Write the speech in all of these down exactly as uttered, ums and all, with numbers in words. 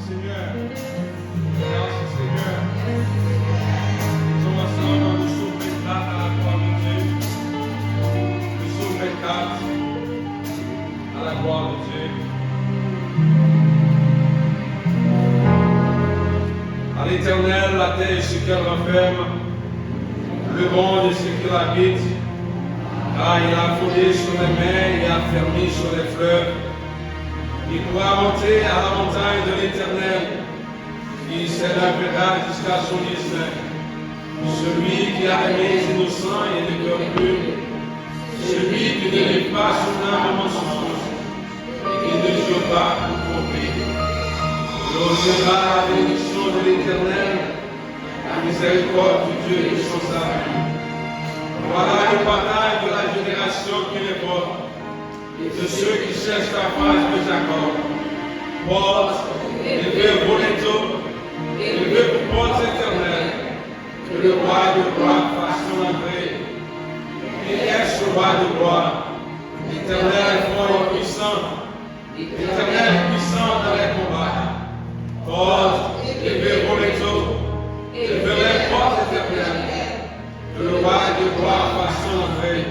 Seigneur. Merci, Seigneur. Nous sommes ensemble dans le psaume vingt-quatre à la gloire de Dieu. Le psaume vingt-quatre à la gloire de Dieu. À l'Éternel, la terre et ce qu'elle renferme, le monde et ce qu'il habite, car il a fondé sur les mers et affermi sur les fleuves. Il pourra monter à la montagne de l'Éternel, qui s'élèvera jusqu'à son lieu saint. Celui qui a aimé les innocents et le cœur pur, celui qui ne livre pas son âme au mensonge, et qui ne jure pas pour tromper. Il recevra la bénédiction de l'Éternel, la miséricorde du Dieu et son salut. Voilà le partage de la génération qui l'invoque, de ceux qui cherchent la face de Jacob. Porte, élevez vos linteaux, élevez vos portes éternelles, que le roi de gloire fasse son entrée. Qui est ce roi de gloire? L'Éternel fort et puissant, l'Éternel puissant dans les combats. Porte, élevez vos linteaux, élevez les portes éternelles, que le roi de gloire fasse son entrée.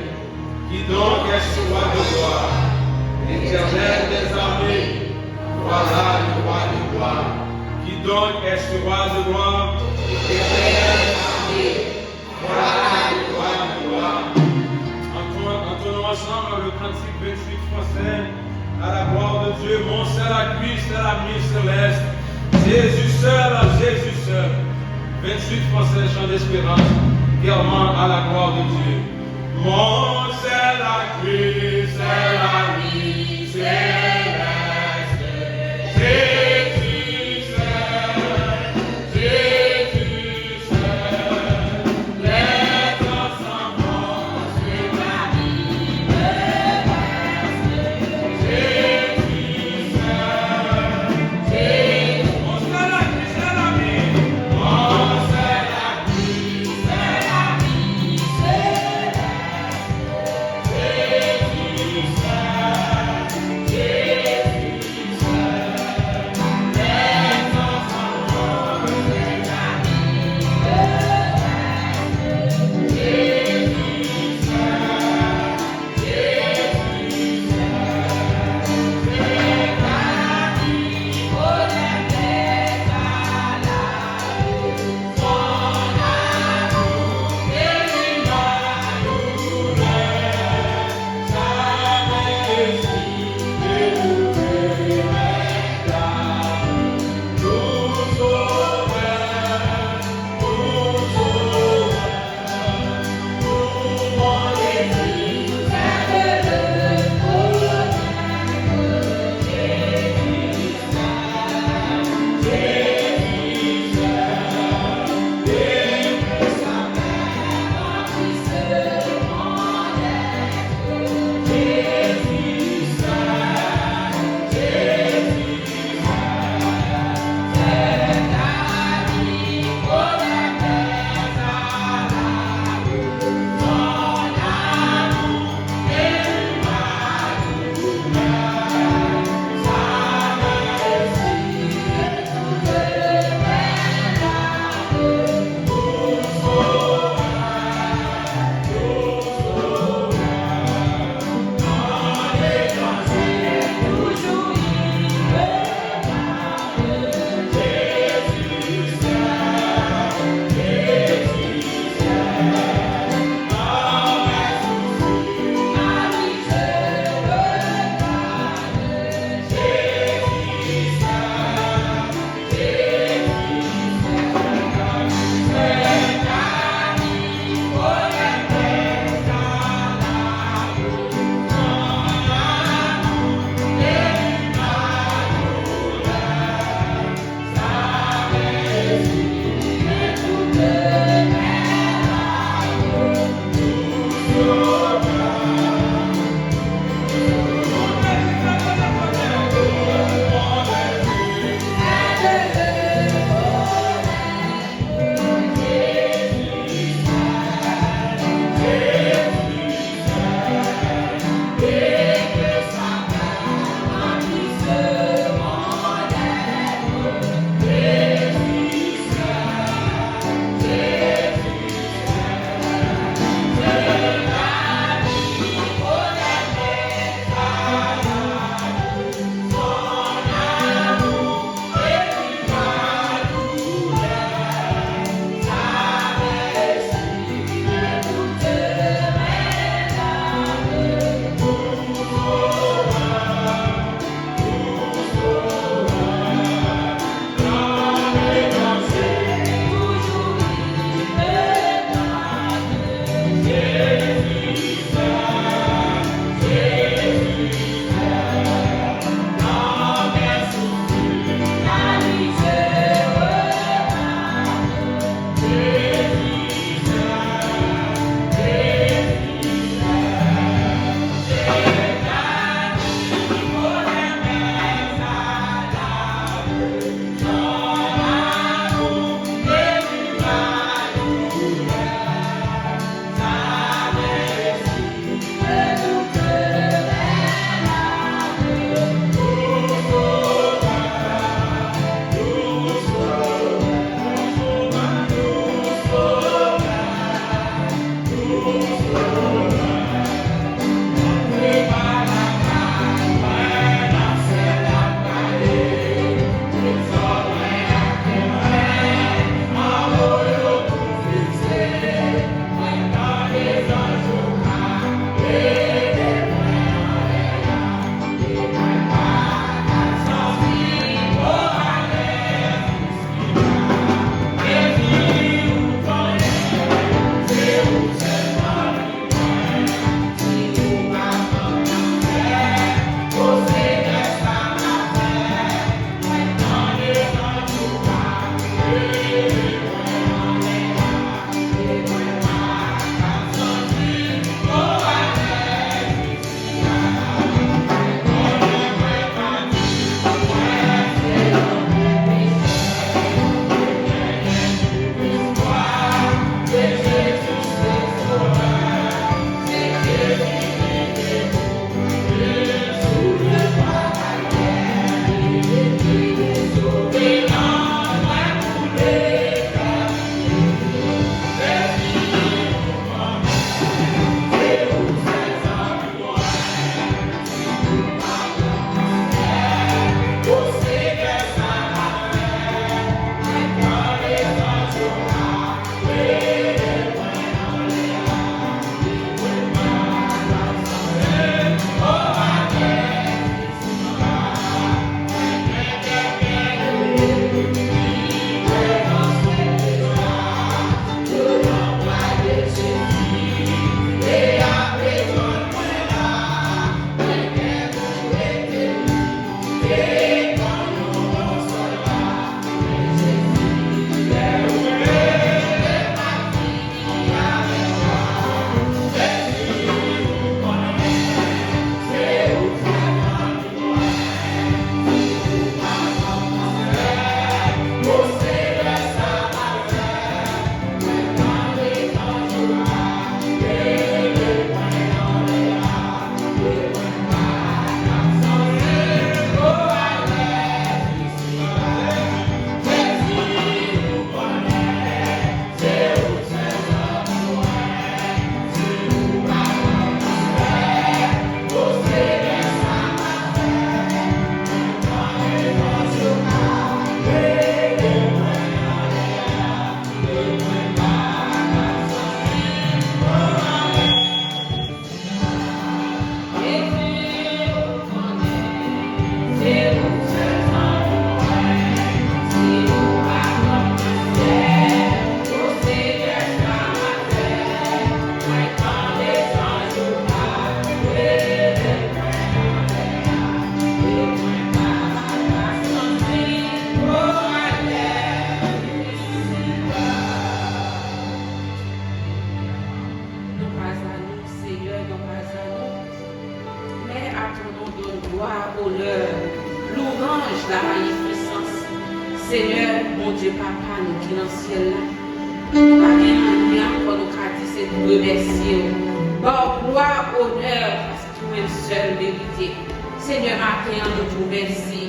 Qui donc est ce roi de gloire? L'Éternel des armées, voilà le roi de gloire. Qui donc est ce roi de gloire? L'Éternel des armées, voilà le roi de gloire. Entonnons, entonnons ensemble le cantique vingt-huit français. À la gloire de Dieu, mon seul appui, c'est la nuit céleste. Jésus seul, Jésus seul. Vingt-huit français, chant d'espérance, guerman à la gloire de Dieu. Mon seul appui, c'est la nuit céleste. Jésus seul, Jésus seul. Non pa a nou, Senyè, non pa a nou. Mais à ton nom donne gloire, honneur, louange, la magnificence. Senyè, Bondye Papa nou ki nan syèl la, nou pa gen anyen ankò nou ka di, se pou remèsye w, ba w glwa, onè, paske ou menm sèl merite. Senyè, maten an, nou di w mèsi.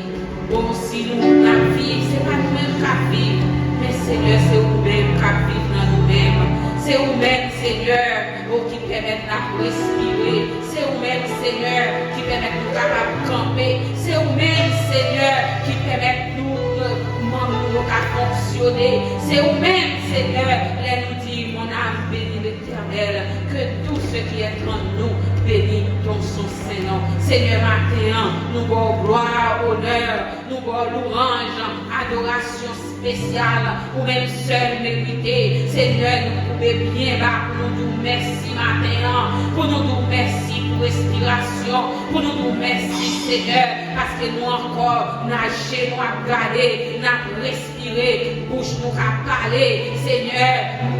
Bon, si nou, n ap viv, se pa nou menm k ap viv, men Senyè, se ou menm k ap viv nan nou menm. Se ou menm, Senyè, o, ki pèmèt n ap respire. Se ou menm, Senyè, ki pèmèt nou kapab kanpe. Se ou menm, Senyè, ki pèmèt nou, euh, manm nou yo ka fonksyone. Se ou menm, Senyè, lè nou di, mon âme bénit l'Éternel, que tout ce qui est en nous bénisse ton saint nom. Senyè, maten an, nou ba w glwa, onè, nou ba w louwanj, adorasyon espesyal, ou menm sèl merite. Senyè, nou koube byen ba pou nou di w mèsi maten an, pou nou di w mèsi pou respirasyon, pou nou di w mèsi, Senyè, paske nou ankò nan ajenou ap gade, n ap respire, bouch nou ka pale, Senyè,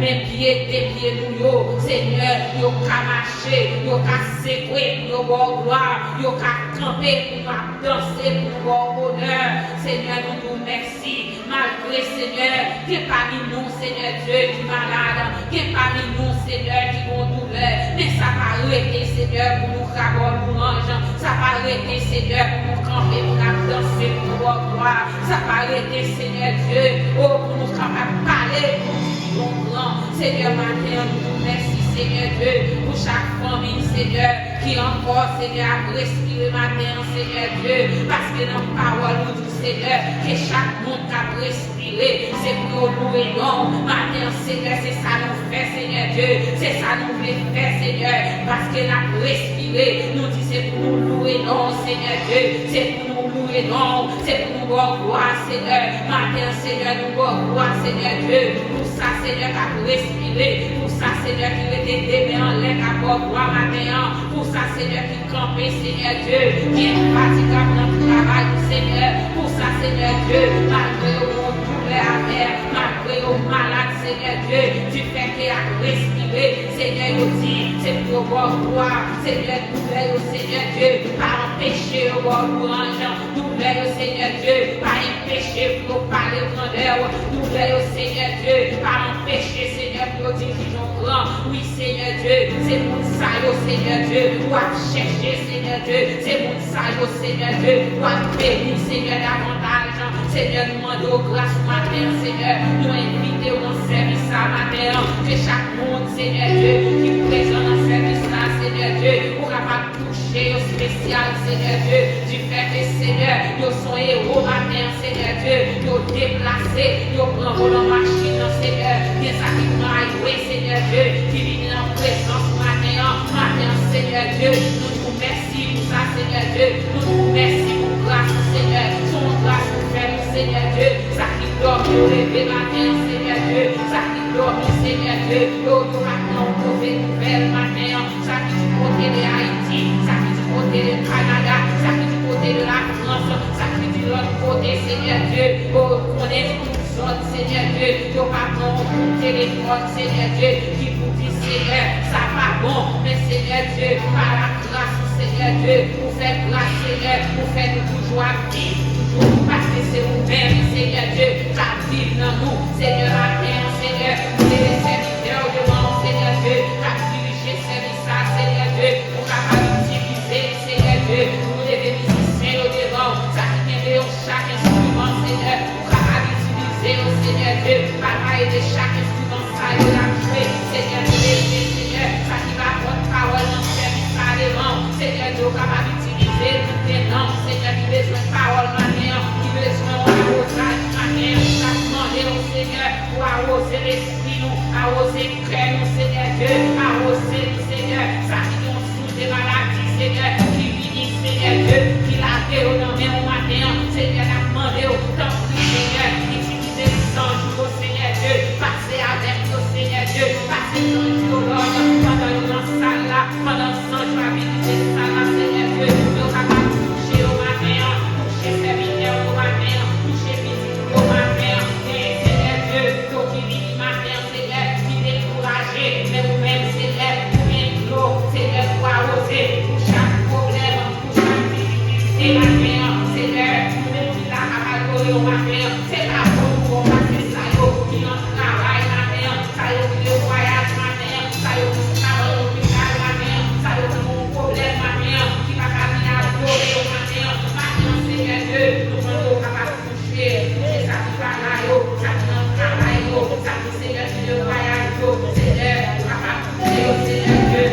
men pye, de pye nou yo, Senyè, yo ka mache, yo ka sekwe pou yo ba w glwa, yo ka kanpe pou nou ap danse pou nou ba w onè. Senyè, nou di w mèsi. Malgre, Senyè, gen pami nou, Senyè Dye, ki malad, gen pami nou, Senyè, ki gon doulè, men sa pa rete, Senyè, pou nou ka ba w lwanj, sa pa rete, Senyè, pou nou kanpe, pou n ap danse, pou nou ba w glwa, sa pa rete, Senyè Dye, o, pou nou kapab pale, pou nou di w gran. Senyè, maten an, nou di w mèsi, Senyè Dye, pou chak fanmi, Senyè, ki ankò, Senyè, ap respire maten an, Senyè Dye, paske nan pawòl ou di, Senyè, ke chak moun k ap respire, se pou yo louwe non w. Maten an, Senyè, se sa nou fè, Senyè Dye. Se sa nou vle fè, Senyè. Paske n ap respire, nou di se pou nou louwe non w, Senyè Dye. Se pou nou louwe non w. Se pou nou ba w glwa, Senyè. Maten an, Senyè, nou ba w glwa, Senyè Dye. Pou sa, Senyè, k ap respire. Pou sa, Senyè, ki rete de men anlè, k ap ba w glwa maten an. Pou sa, Senyè, ki kanpe, Senyè Dye, ki enfatigab nan travay ou, Senyè. Pou sa, Senyè Dye, malgre yo gon doulè amè, malgre yo malad, Senyè Dye, difè ke y ap respire, Senyè, yo di, se pou yo ba w glwa, Senyè, doulè yo, Senyè Dye, pa anpeche yo ba w lwanj, doulè yo, Senyè Dye, pa anpeche pou yo pale grandè w, doulè yo, Senyè Dye, pa anpeche, Senyè, pou yo di w ki jan w gran, wi, Senyè Dye, se moun sa yo, Senyè Dye, w ap chèche, Senyè Dye, se moun sa yo, Senyè Dye, w ap beni, Senyè, davantaj. Senyè, nou mande w gras maten an, Senyè, nou envite w nan sèvis sa maten an. Ke chak moun, Senyè Dye, ki prezan nan sèvis la, Senyè Dye, ou kapab touche yo espesyal, Senyè Dye, difè ke, Senyè, yo se yon ewo maten an, Senyè Dye, yo deplase, yo pran volan machin nan, Senyè, gen sa ki pran highway, Senyè Dye, ki vini nan prezans ou maten an, maten an, Senyè Dye, nou di w mèsi pou sa, Senyè Dye, nou di w mèsi pou gras ou, Senyè, se yon gras ou fè nou, Senyè Dye, sa ki dòmi yo leve maten an, Senyè Dye, sa ki dòmi, Senyè Dye, yo, yo ka pran yon koze nouvèl maten an, sa ki di kote de Ayiti, sa ki di kote de Kanada, sa ki di kote de Lafrans, sa ki di lòt kote, Senyè Dye, o, konnen tout zòn, Senyè Dye, yo pa pran yon kout telefòn, Senyè Dye, ki pou di, Senyè, sa pa bon, men Senyè Dye, pa la gras ou, Senyè Dye, ou fè gras, Senyè, ou fè nou toujou ap viv, toujou, paske se ou menm, Senyè Dye, k ap viv nan nou. Senyè, maten an, Senyè, nou leve sèvitè w devan w, Senyè Dye, k ap dirije sèvis sa, Senyè Dye, ou kapab itilize l, Senyè Dye, nou leve mizisyen yo devan w, sa ki kenbe yon chak enstriman, Senyè, ou kapab itilize yo, Senyè Dye, pa pale de chak enstriman sa yo y ap jwe, Senyè, nou leve, Senyè, sa ki va pòt pawòl nan sèvis sa devan w, Senyè Dye, ou kapab itilize, nou gen nanm, Senyè, ki bezwen pawòl maten an, ki bezwen yon awozaj maten an, n ap mande w, Senyè, pou awoze lespri nou, awoze kè nou, Senyè Dye, awoze nou, Senyè, sa ki gen yon sous de maladi, Senyè, ki vini, Senyè Dye, ki lage yo nan men w maten an. Senyè, n ap mande w, tanpri, Senyè, itilize zanj ou yo, Senyè Dye, pase avèk yo, Senyè Dye, pase zanj ou yo lòd pandan yo nan sal la, pandan zanj yo ap vizite sal la, Senyè Dye, yo kapab touche yo maten an, touche sèvitè w yo maten an, touche pitit ou yo maten an. Gen, Senyè Dye, yo ki vini maten an, Senyè, ki dekouraje, men ou menm, Senyè, ou gen dlo, Senyè, pou awoze, pou chak pwoblèm, pou chak difikilte maten an, Senyè, ou menm ki la k ap adore w maten an, se pa bon pou w pase sa yo ki nan travay maten an, sa yo ki nan vwayaj maten an, sa yo ki nan lopital maten an, sa yo ki gen yon pwoblèm maten an, ki pa ka vin adore w maten an, maten an, Senyè Dye, nou mande w kapab touche, touche sa ki pa la yo, sa ki nan travay yo, sa ki, Senyè Dye, vwayaj yo, Senyè, ou kapab touche yo, Senyè Dye,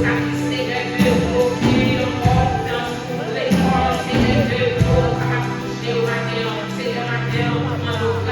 sa ki, Senyè Dye, yo ki ankò nan lekòl, Senyè Dye, ou kapab touche yo maten an, Senyè, maten an, mande w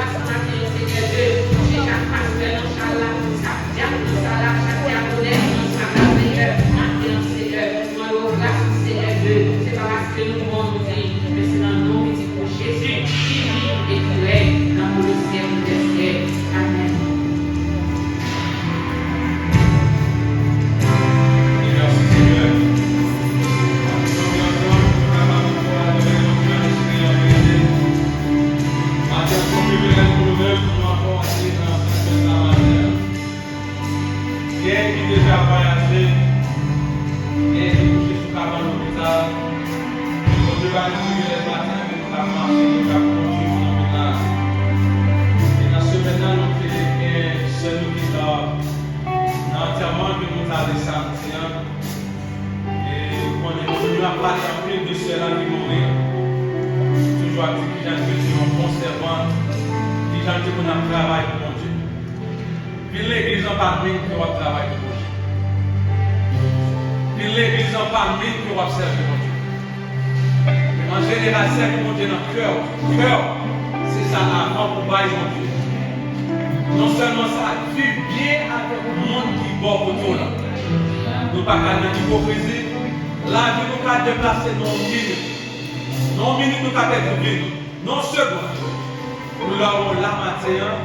Gen ki deja vwayaje, gen ki kouche sou kabann lopital. Bondye ba nou privilèj maten an ke nou ka mache, nou ka kondui pou nan mennaj. E nan semèn nan, nou te gen sè nou ki nan, nan antèman ke nou t ale samdi an. E ou konnen, nou ap pale anpil de sè la ki mouri. Nou toujou ap di kijan l te yon bon sèvant, kijan l te konn ap travay pou Bondye. Vin legliz lan pa min ke w ap travay pou Bondye. Vin legliz lan pa min ke w ap sèvi Bondye. Men an jeneral, sèvi Bondye nan kè w. Kè w, se sa avan pou bay Bondye. Non sèlman sa, viv byen avèk moun ki bò kote w lan. Nou pa ka nan ipokrizi. Lavi nou ka deplase nan yon minit. Nan yon minit, nou ka pèdi vi nou. Nan yon segonn. Ou la, ou la maten an,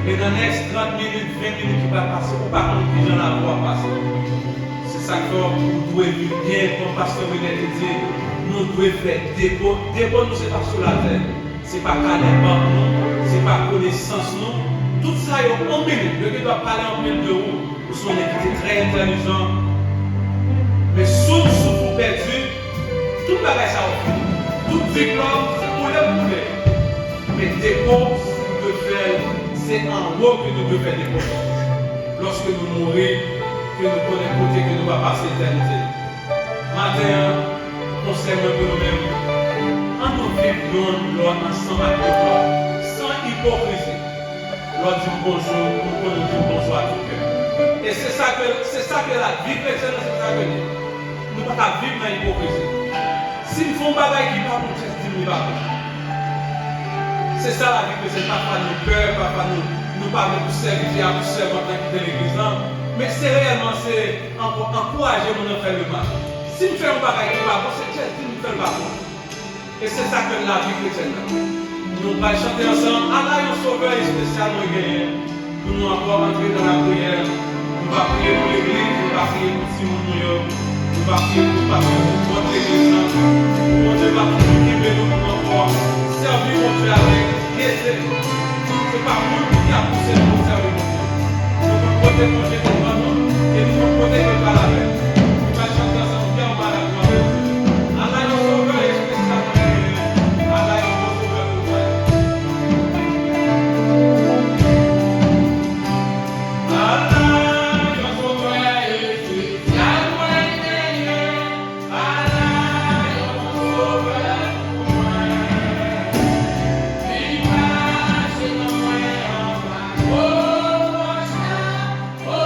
e nan next trant minit, ven minit ki pral pase, ou pa konn kijan lavi w ap pase. Se sa k fè ou dwe viv byen, kon pastè Wilner te di, nou dwe fè depo. Depo nou se pa sou latè, se pa kanè bank nou, se pa konesans nou. Tout sa yo, yon minit, yo gendwa pale anpil de ou. Ou se yon nèg ki te trè entèlijan. Men souf, souf ou pèdi, tout bagay sa yo fini. Tout diplòm, se boule pou boule. Men depo, si nou dwe fè l, se anwo ke nou dwe fè depo. Lòske nou mouri, ke nou konnen kote ke nou va pase etènite. Maten an, konsèy mwen pou nou menm, ann nou viv youn lòt ansanm ak youn lòt, san ipokrizi. Lè w di m bonjou, m konnen w di m bonjou a tout kè. E se sa ke, se sa ke lavi kretyèn nan, se sa ke li ye. Nou pa ka viv nan ipokrizi. Si m fè yon bagay ki pa bon, jis di m li pa bon. Se sa lavi kretyèn. Pafwa nou pè, pafwa nou, nou pa vle pou sèvitè a, pou sèvant lan kite legliz lan. Men se reyèlman, se ankò ankouraje moun nan fè lemal. Si m fè yon bagay ki pa bon, se jis di m fè l pa bon. E se sa ke lavi kretyèn nan. Nou pral chante ansanm, Ala yon sovè espesyal mwen genyen. Pou nou ankò antre nan lapriyè, nou va priye pou legliz, nou va priye pou timoun nou yo, nou va priye pou pastè, pou pwòp legliz lan, pou Bondye va toujou kenbe nou pou nou ankò sèvi Bondye avèk pyete. Se pa moun ki ap pouse nou pou sèvi Bondye. Nou konn kote Bondye devan nou, e nou konn kote ke l pral avè nou. Nou pral chante ansanm, Kè w malad, nou avè Bondye. Ala yon sovè espesyal mwen genyen, ala yon bon sovè pou mwen. Ala yon sovè espesyal mwen genyen, ala yon bon sovè pou mwen. Li mache nan mwen anba gwo wòch la, o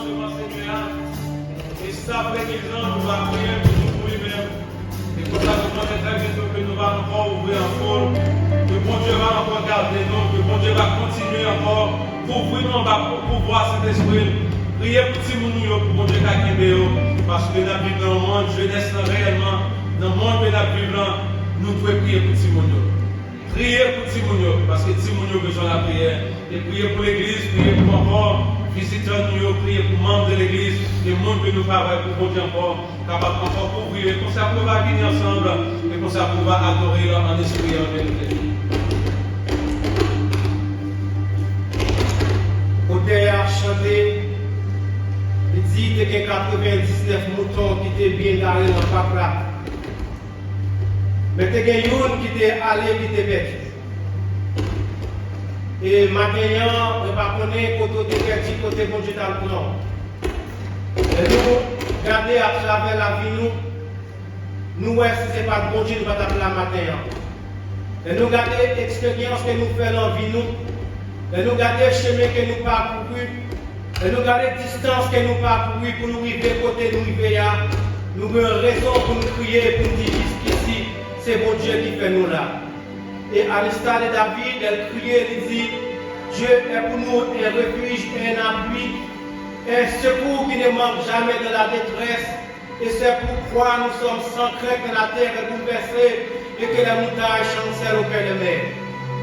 Devan Senyè a, e staf legliz lan, nou va priye toujou pou li menm. E konsa, nou konnen trè byento ke nou va ankò ouvri an foul, ke Bondye va ankò gade nou, ke Bondye va kontinye ankò kouvri nou anba pou-, pouvwa Sentespri l. Priye pou timoun nou yo, pou Bondye ka kenbe yo, paske n ap viv nan yon mond, jenès lan reyèlman, nan mond ke n ap viv lan, nou dwe priye pou timoun yo. Priye pou timoun yo, paske timoun yo bezwen lapriyè. E priye pou legliz, priye pou ankò vizitè nou yo, priye pou manm de legliz, e moun ke nou pa wè pou Bondye ankò, kapab ankò kouvri yo, e konsa pou yo va vini ansanm, e konsa pou yo va adore l an espri e an verite. Otè a chante, li di te gen katrevendiznèf mouton ki te byen gare nan pak la. Men te gen youn ki te ale, ki te pèdi. E maten an, mwen pa konnen kote w te pèdi, kote Bondye t al pran w. Lè nou gade atravè lavi nou, nou wè si se pa t Bondye, nou pa t ap la maten an. Lè nou gade eksperyans ke nou fè nan vi nou, lè nou gade chemen ke nou pakouri, lè nou gade distans ke nou pakouri pou nou rive kote nou rive a, nou gen rezon pou nou kriye, pou nou di jiskisi, se Bondye ki fè nou la. Et à l'instar de David, elle criait, elle dit, Dieu est pour nous un refuge et un appui, un secours qui ne manque jamais dans la détresse. Et c'est pourquoi nous sommes sans crainte quand la terre est bouleversée et que les montagnes chancellent au cœur des mers.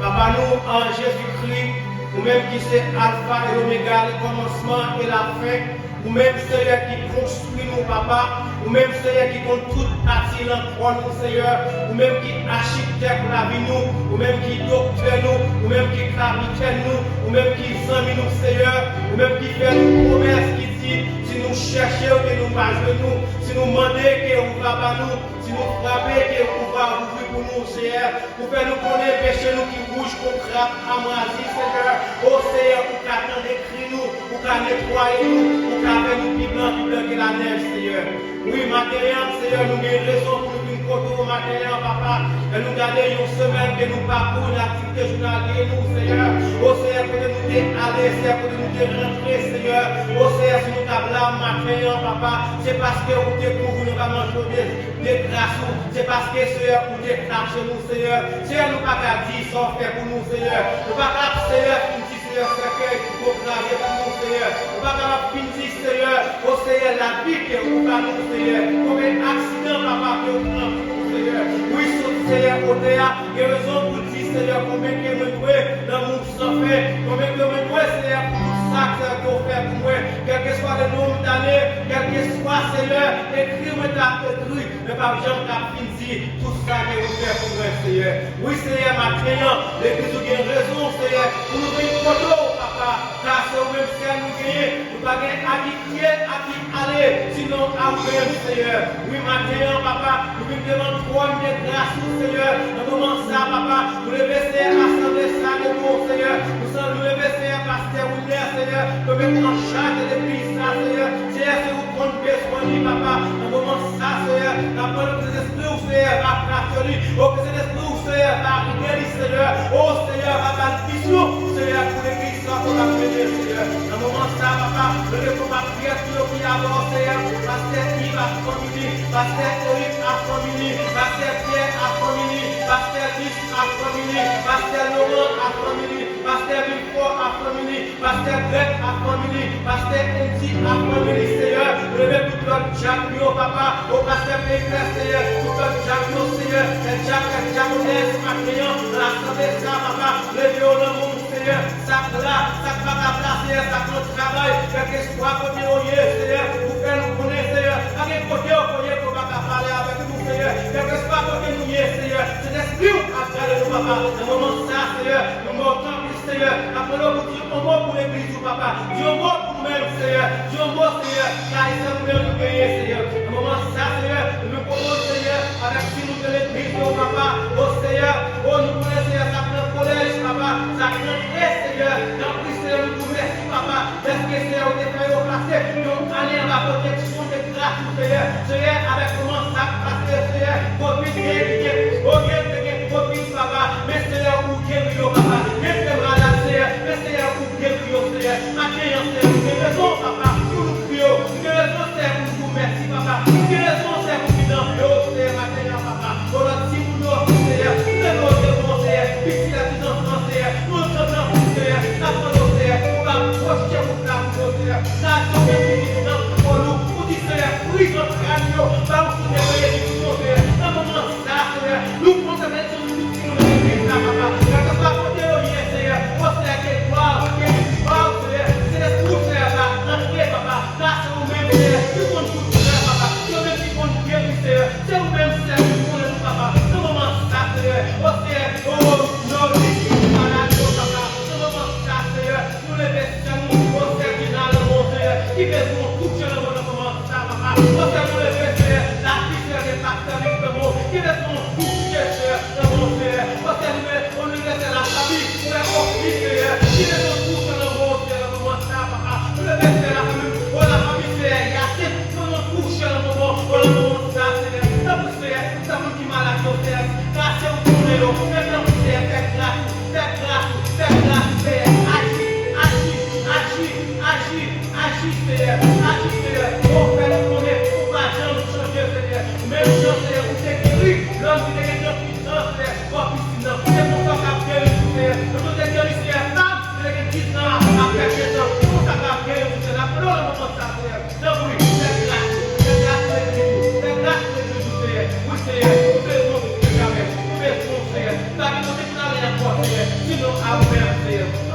Papa nou, an Jezikri, ou menm ki se Alfa e Omega, le kòmansman e lafen, ou menm, Seyè, ki konstwi nou, Papa, ou menm, Seyè, ki konn tout pati nan kò nou, Seyè, ou menm ki achitèk lavi nou, ou menm ki doktè nou, ou menm ki kapitèn nou, ou menm ki zanmi nou, Seyè, ou menm ki fè nou pwomès, ki di, si nou chèche, ke nou va jwenn ou, si nou mande, ke ou va ba nou, si nou frape, ke ou va ouvri pou nou, Seyè, ou fè nou konnen peche nou ki wouj kon krab amwazi, Seyè. O Seyè, ou ka tande kri nou, ou ka netwaye nou, ou ka fè nou pi blan, pi blan ke lanèj, Seyè. Wi, maten an, Seyè, nou gen rezon pou nou vin kote w maten an, Papa. Lè nou gade yon semèn ke nou pakouri nan aktivite jounalye nou, Seyè. O Seyè, kote nou te ale, Seyè, kote nou te rantre, Seyè. O Seyè, si nou t ap la maten an, Papa, se paske ou te kouvri nou pa manchon de, de gras ou. Se paske, Seyè, ou te kache nou, Seyè. Seyè, nou pa ka di sa w fè pou nou, Seyè. Nou pa ka, Seyè, fin di, Seyè, sèkèy ki pran kraze pou nou, Seyè. Nou pa kapab fin di, Seyè, o Seyè, lavi ke ou ba nou, Seyè. Konbyen aksidan, Papa, ke ou pran pou nou, Seyè. Wi, sot, Seyè, otè a, gen rezon pou di, Seyè, konbyen ke mwen dwe lanmou san fen. Konbyen ke mwen dwe, Seyè, pou tout sa, Seyè, ke ou fè pou mwen. Kèlkeswa le nonb dane, kèlkeswa, Seyè, ekri mwen ta ekri, men p ap janm ka fin di tout sa ke ou fè pou mwen, Seyè. Wi, Seyè, maten an, legliz ou gen rezon, Seyè, pou nou vin kote w, Papa, ka se ou menm sèl nou genyen. Nou pa gen a ki kriye, a ki ale, sinon a ou menm, Seyè. Wi, maten an, Papa, nou vin devan twòn de gras ou, Seyè. Nan moman sa, Papa, nou leve, Seyè, asanble sa devan w, Seyè. Nou san-, nou leve, Seyè, pastè Wilner, Seyè, ke w met an chaj de legliz sa, Seyè. Seyè, se ou konn bezwen li, Papa. Nan moman sa, Seyè, n ap mande ke Sentespri w, Seyè, va trase li. O, ke Sentespri w, Seyè, va gide li, Seyè. O, Seyè, va ba l vizyon, Seyè, pou legliz sa ke w ap mennen, Seyè. Nan moman sa, Papa, mwen gen konpatriyòt yo ki avè w, Seyè. Pastè Yves ak fanmi li, pastè Eric ak fanmi li, pastè Pierre ak fanmi li, pastè Luc ak fanmi li, pastè Laurent ak fanmi li, pastè Villefort ak fanmi li, pastè Greg ak fanmi li, pastè Andy ak fanmi li, Seyè. Leve tout lòt dyak yo, Papa. O pastè Peypè, Seyè, tout lòt dyak yo, Seyè. Lè dyak, lè dyakonès maten an, nan asanble sa, Papa. Leve yo nan men w, Seyè. Sa k la, sa k pa ka pla, Seyè, sa k nan travay, kèlkeswa kote yo ye, Seyè. Ou fè nou konnen, Seyè. Pa gen kote yo ye, ke w pa ka pale avèk nou, Seyè. Kèlkeswa kote nou ye, Seyè. Sentespri w ap gade nou, Papa. Nan moman sa, Seyè, nou mande w tanpri, Seyè, n ap mande w pou di yon mo pou legliz ou, Papa. Di yon mo pou nou menm, Seyè. Di yon mo, Seyè. Kay sa nou menm nou genyen, Seyè. Nan moman sa, Seyè, nou vin kote w, Seyè, avèk timoun de legliz yo, Papa. O, Seyè, o, nou konnen, Seyè, sa k nan kolèj, Papa. Sa k rantre, Seyè. Tanpri, Seyè, nou di w mèsi, Papa. Dèske, Seyè, ou te fè yo pase yon ane anba pwoteksyon de gras ou, Seyè. Seyè, avèk moman sa k pase, Seyè, kovid gen, gen, o, gen, gen, gen kovid, Papa. Men, Seyè, ou geri yo, Papa. Men, se malad, Seyè. Men, Seyè, ou geri yo, Seyè. Maten an, Seyè, nou gen rezon, Papa, pou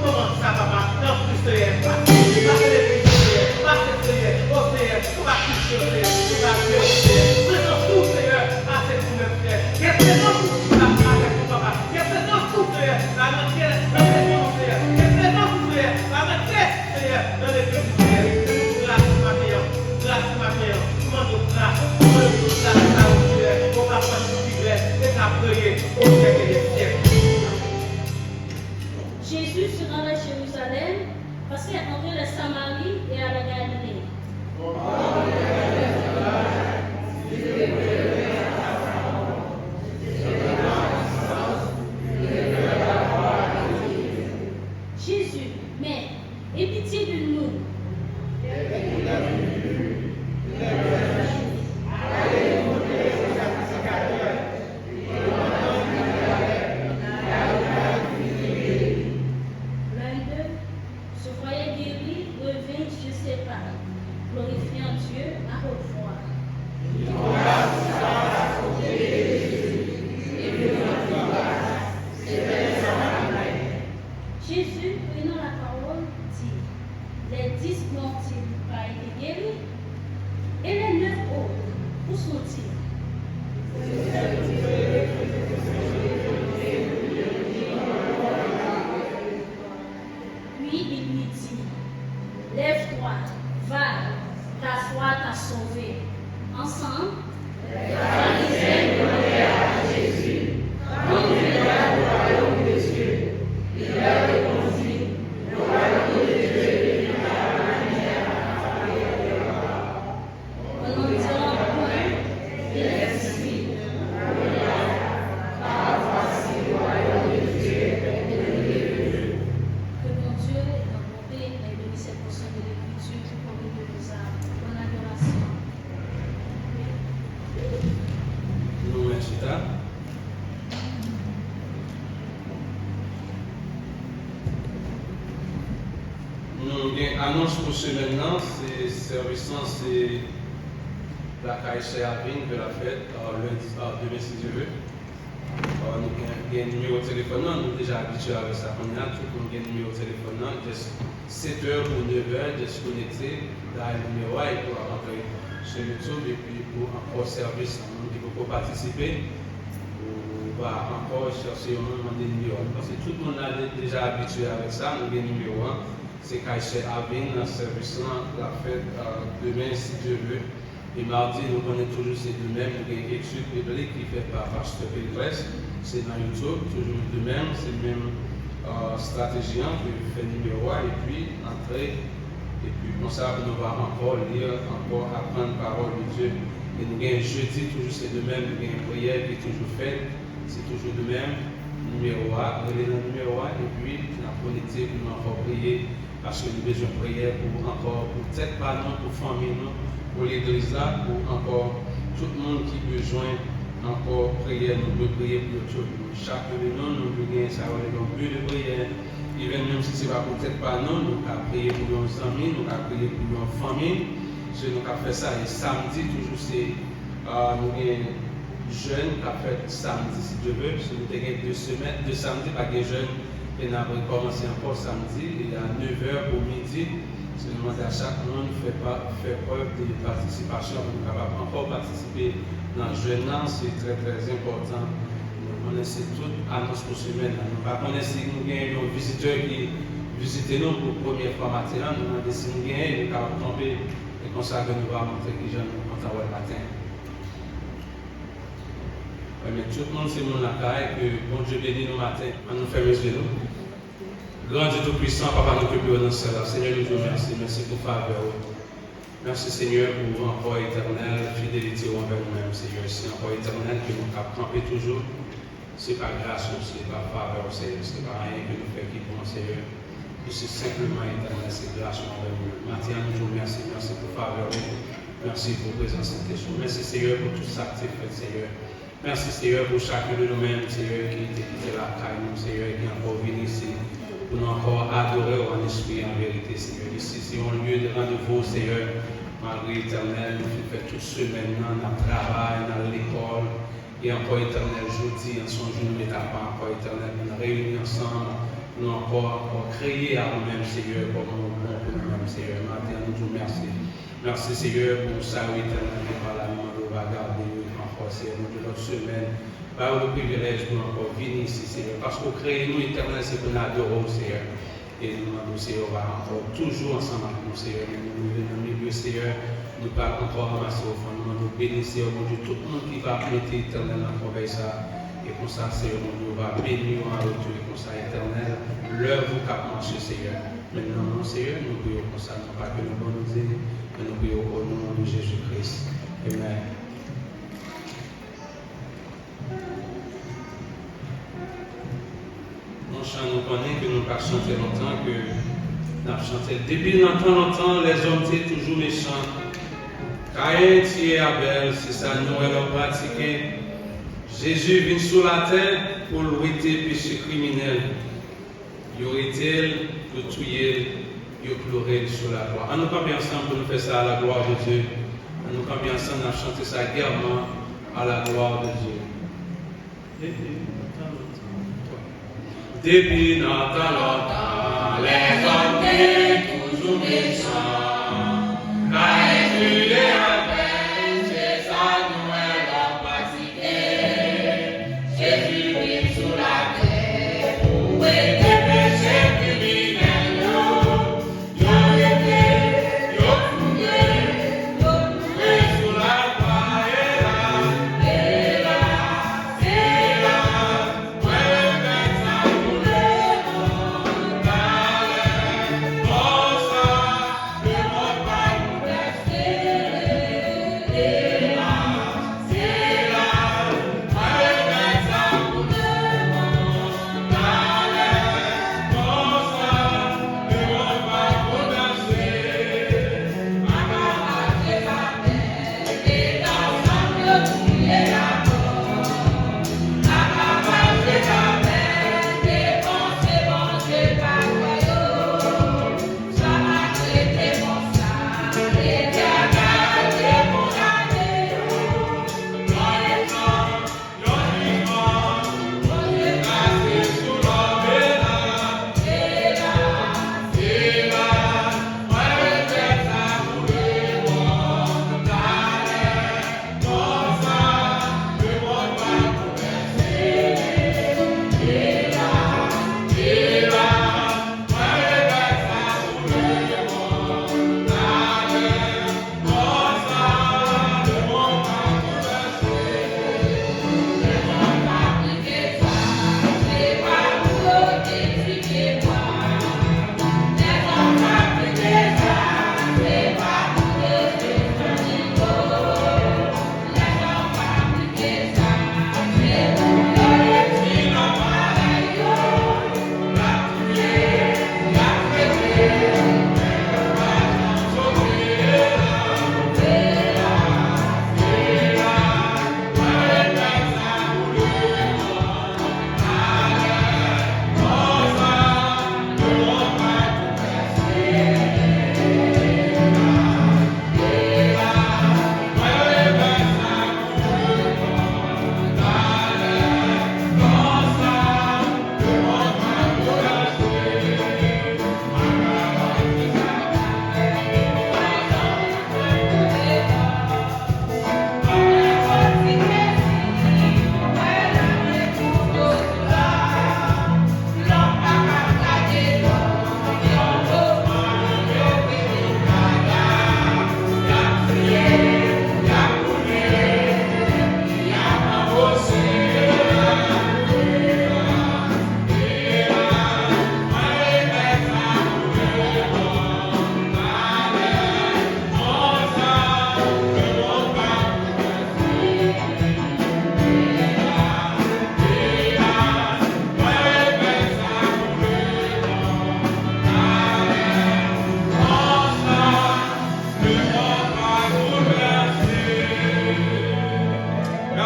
Kòmanse, papa, tanpri, Seyè, pase. Pase legliz, Seyè, pase, Seyè, o Seyè, nou pa kouche, Seyè, nou pa vye, Seyè. Prezans ou, Seyè, ase pou mwen, Seyè. Gen prezans ou ki la avèk nou, papa. Gen prezans ou, Seyè, la nan kè, nan kè nou, Seyè. Gen prezans ou, Seyè, la nan kè, Seyè, nan legliz, Seyè. Gras maten an, gras maten an. Nou mande w gras, nou mande w gras sa yo, Seyè. Ou pa fè nou pi grè, e sa priye, o Seyè, Seyè. Jésus se rend à Jérusalem parce qu'il entrait la Samarie et à la Galilée. Jésus, mais aie pitié de nous. L'un d'eux, se croyait guéri, revint, je sais pas, glorifiant Dieu à haute voix. Jésus, prenant la parole, dit, les dix n'ont-ils pas été guéris? Et les neuf autres, où sont-ils? Puis il lui dit, lève-toi, va, ta foi t'a sauvé. Ensemble, les pharisiens demandèrent à Jésus, quand viendra le royaume de Dieu? Il leur répondit, le royaume de Dieu ne viendra pas de manière à la manière. On n'en dira point, il est ici, ou là, car voici le royaume de Dieu est près de vous. Que bon Dieu, dans bonté, ait béni cette portion de l'écriture pour nous de nous. Bonne adoration. Nou mèt chita. Nou gen anons pou semèn nan, se sèvis lan, se lakay sè Avin ke l ap fèt, euh, lendi, euh, demen, si Dye vle. Euh, nou gen, gen nimewo telefòn nan, nou deja abitye avèk sa kounye a, tout moun gen nimewo telefòn nan, just sèt è pou nèf è, just konekte, dayèl nimewo a, epi w ap antre sou YouTube, epi pou ankò sèvis, moun ki poko patisipe, ou pa ankò chèche yon moun, mande nimewo a. Mwen panse tout moun la de-, deja abitye avèk sa, nou gen nimewo a. Se kay sè Avin, sèvis lan, l ap fèt, euh, demen, si Dye vle. E madi, nou konnen toujou se de menm, nou gen etid biblik ki fèt pa pastè Peltres, se nan YouTube, toujou de menm, se menm, euh, estrateji an, ke fè nimewo a, epi antre, epi konsa, nou va ankò li, ankò aprann pawòl de Dye. E nou gen jedi, toujou se de menm, nou gen priyè ki toujou fèt, se toujou de menm, nimewo a, rele nan nimewo a, epi n ap konekte pou nou ankò priye. Paske nou bezwen priyè pou ankò, pou tèt pa nou, pou fanmi nou, pou legliz la, pou ankò tout moun ki bezwen ankò priyè, nou dwe priye pou yo tout. Chak de nou, nou dwe gen sa yo rele yon but de prière. Even menm si se pa pou tèt pa nou, nou ka priye pou yon zanmi, nou ka priye pou yon fanmi. Se nou ka fè sa, e samdi toujou se, ah, nou gen jèn k ap fèt samdi, si Dye vle. Si nou te gen de semèn, de samdi, pa gen jèn, e n ap rekòmanse ankò samdi, e a nèf è pou midi. Se nou mande a chak moun fè pa, fè prèv de patisipasyon pou nou kapab ankò patisipe nan jèn nan. Se trè, trè enpòtan. Nou konnen se tout anons pou semèn nan. Nou pa konnen si nou gen yon vizitè ki vizite nou pou premyè fwa maten an. Nou mande si nou genyen, nou kapab kanpe, e konsa ke nou va montre kijan nou kontan wè l maten an. Renmen tout moun, se moun lakay, ke Bondye beni nou maten. Ann nou fèmen je nou. Gran Dye Toupwisan, Papa nou ke pi wo nan syèl la, Senyè, nou di w mèsi. Mèsi pou favè w. Mèsi, Senyè, pou ankò, Etènèl, fidelite w anvè nou menm, Senyè. Se ankò, Etènèl, ke nou kab kanpe toujou. Se pa gras ou, se pa favè w, Senyè. Se pa anyen ke nou fè ki bon, Senyè. E se senpleman, Etènèl, se gras ou anvè nou. Maten an, nou di w mèsi, mèsi pou favè ou. Mèsi pou prezans Sentespri w. Mèsi, Senyè, pou tout sa k te fèt, Senyè. Mèsi, Senyè, pou chak youn de nou menm, Senyè, ki te kite lakay nou, Senyè, ki ankò vin isi, pou nou ankò adore w an espri e an verite, Senyè. Isi, se yon lye de randevou, Senyè. Malgre, Etènèl, nou fin fè tout semèn nan, n ap travay, n al lekòl, e ankò, Etènèl, jodi an, se yon jounen etap ankò, Etènèl, pou n reyini ansanm, Nou ankò, ankò kriye a ou menm, Seyè, kòman ou bon pou nou menm, Seyè. Maten an, nou di w mèsi. Mèsi, Seyè, pou sa yo, Etènèl, ke pa la, nou mande w va gade yo ankò, Seyè. Nou di lòt semèn, ba yo privilèj pou nou ankò vini isi, Seyè. Paske w kreye nou, Etènèl, se pou n adore w, Seyè. E nou mande w, Seyè, w va ankò toujou ansanm ak nou, Seyè. Nou rive nan milye, Seyè, nou pa ankò ranmase ofrann. Nou mande w beni, Seyè, Bondye, tout moun ki va mete Etènèl nan kòbèy sa a. E konsa, Seyè, Bondye, w va beni yo an retou. E konsa, Etènèl, lèv ou k ap mache, Seyè. Men nan non, Seyè, nou priye w konsa, non pa ke nou ban nou diri, men nou priye w o non de Jezi Kris. Amèn. Yon chan nou konnen ke nou pa chante lontan, ke n ap chante. Depi nan tan lontan, lèzòm te toujou mechan. Kayen tiye Abèl, se sa nou wè lòm pratike. Jezi vin sou latè pou l wete peche kriminèl. Yo rete l, yo touye l, yo kloure l sou lakwa. Ann nou kanpe ansanm pou nou fè sa à la gloire de Dieu. Ann nou kanpe ansanm, n ap chante sa gèman, à la gloire de Dieu. Depi nan tan lontan, lèzòm te toujou mechan. Kayen tiye Abèl, se sa nou wè lòm pati Jezi vin sou latè pou wete peche kriminèl yo. Yo rete, yo touye, yo touye sou lakwa, elas, elas, elas, mwen regrèt sa pou lemonn, talè, konsa.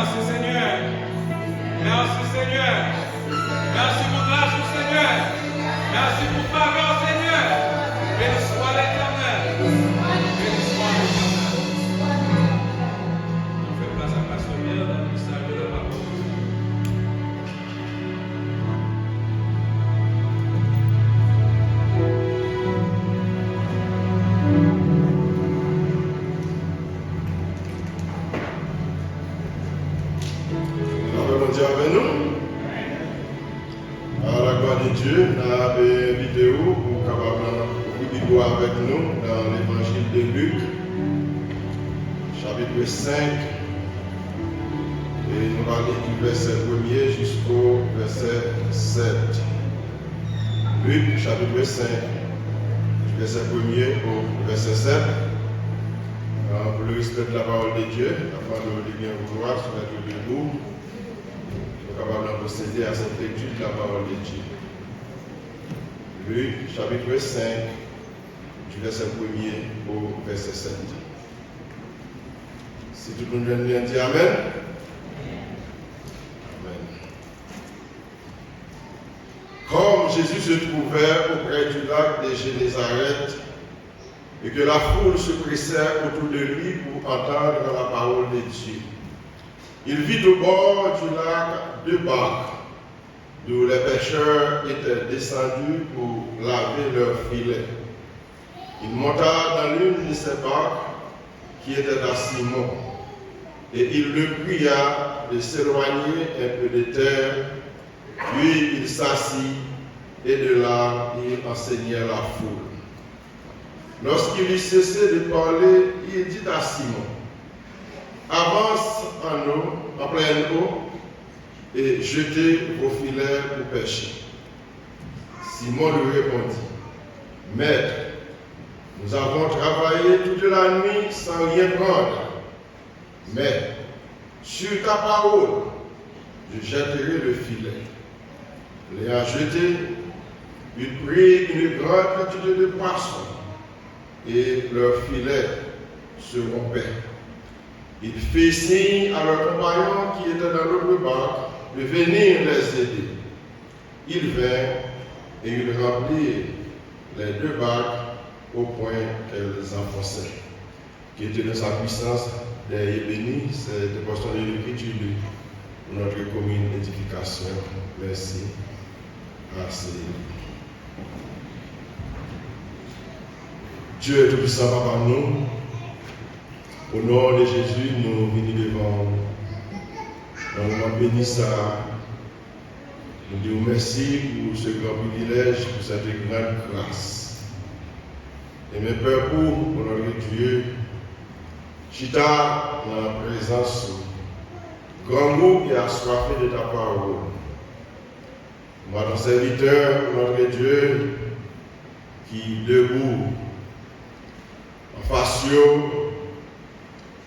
Mèsi, Senyè. Mèsi, Senyè. Mèsi pou gras ou, Senyè. Mèsi pou favè w, Senyè. Beni swa Letènèl. Beni swa Letènèl. Nou fè plas ak pastè Pierre nan ministè de la pawòl. Avèk nou nan Levanjil de Lik, chapit senk, e nou va li di vèsè premye jisko vèsè sèt. Lik, chapit senk, vèsè premye o vèsè sèt. Pou le respè de la parole de Dieu, afin de le bien vouloir se mettre debout, nou kapab nan pwosede a sèt lekti de la parole de Dieu. Lik, chapit senk, di vèsè premye o vèsè sèt. Si tout moun jwenn li, ann di amèn. Amèn. Comme Jésus se trouvait auprès du lac de Génézareth, et que la foule se pressait autour de lui pour entendre la parole de Dieu, il vit au bord du lac deux barques, d'où les pêcheurs étaient descendus pour laver leurs filets. Il monta dans l'une de ces barques qui était à Simon, et il le pria de s'éloigner un peu de terre, puis il s'assit, et de là il enseignait la foule. Lorsqu'il eut cessé de parler, il dit à Simon, avance en eau, en pleine eau, et jetez vos filets pour pêcher. Simon lui répondit, Maître, nous avons travaillé toute la nuit sans rien prendre, mais sur ta parole, je jetterai le filet. L'ayant jeté, il prit une grande quantité de poissons, et leurs filets se rompaient. Il fit signe à leurs compagnons qui étaient dans l'autre barque de venir les aider. Ils vinrent et ils remplirent les deux barques au point qu'elles enfonçaient. Que Dieu dans sa puissance ait béni cette portion de l'écriture pour notre commune édification. Merci. Merci. Dye Toupisan, Papa nou, o non de Jezi, nou vini devan w nan moman beni sa a. Nou di w mèsi pou se gran privilèj, pou cette grande grâce. E men pèp ou, o non de Dye, chita nan prezans ou, grangou e aswafe de ta parole. Moi, ton serviteur, notre Dieu, qui debout en face yo,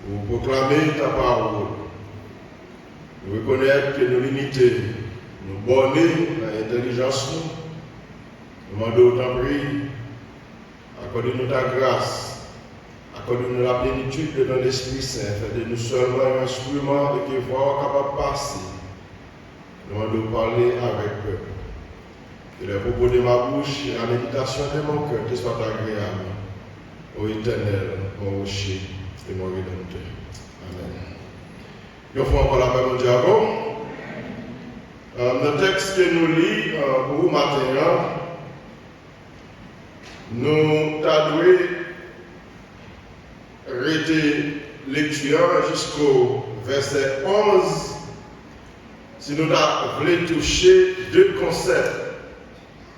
pour proclamer ta parole. Nou rekonèt ke nou limite, nou bòne nan entèlijans nou. Nou mande w, tanpri, akòde nou ta gras, akòde nou la plenitid de ton Lespri Sen, fè de nou sèlman yon enstriman e ke vwa w kapab pase. Nou mande w pale avèk pèp ou. Que les propos de ma bouche et la méditation de mon cœur te soient agréables, ô Éternel, mon rocher et mon rédempteur. Amèn. Yon fwa ankò, lapè Bondye avè w. Euh, nan tèks ke nou li, euh, pou maten an, nou ta dwe rete lekti an jisko vèsè onz, si nou ta vle touche de konsèp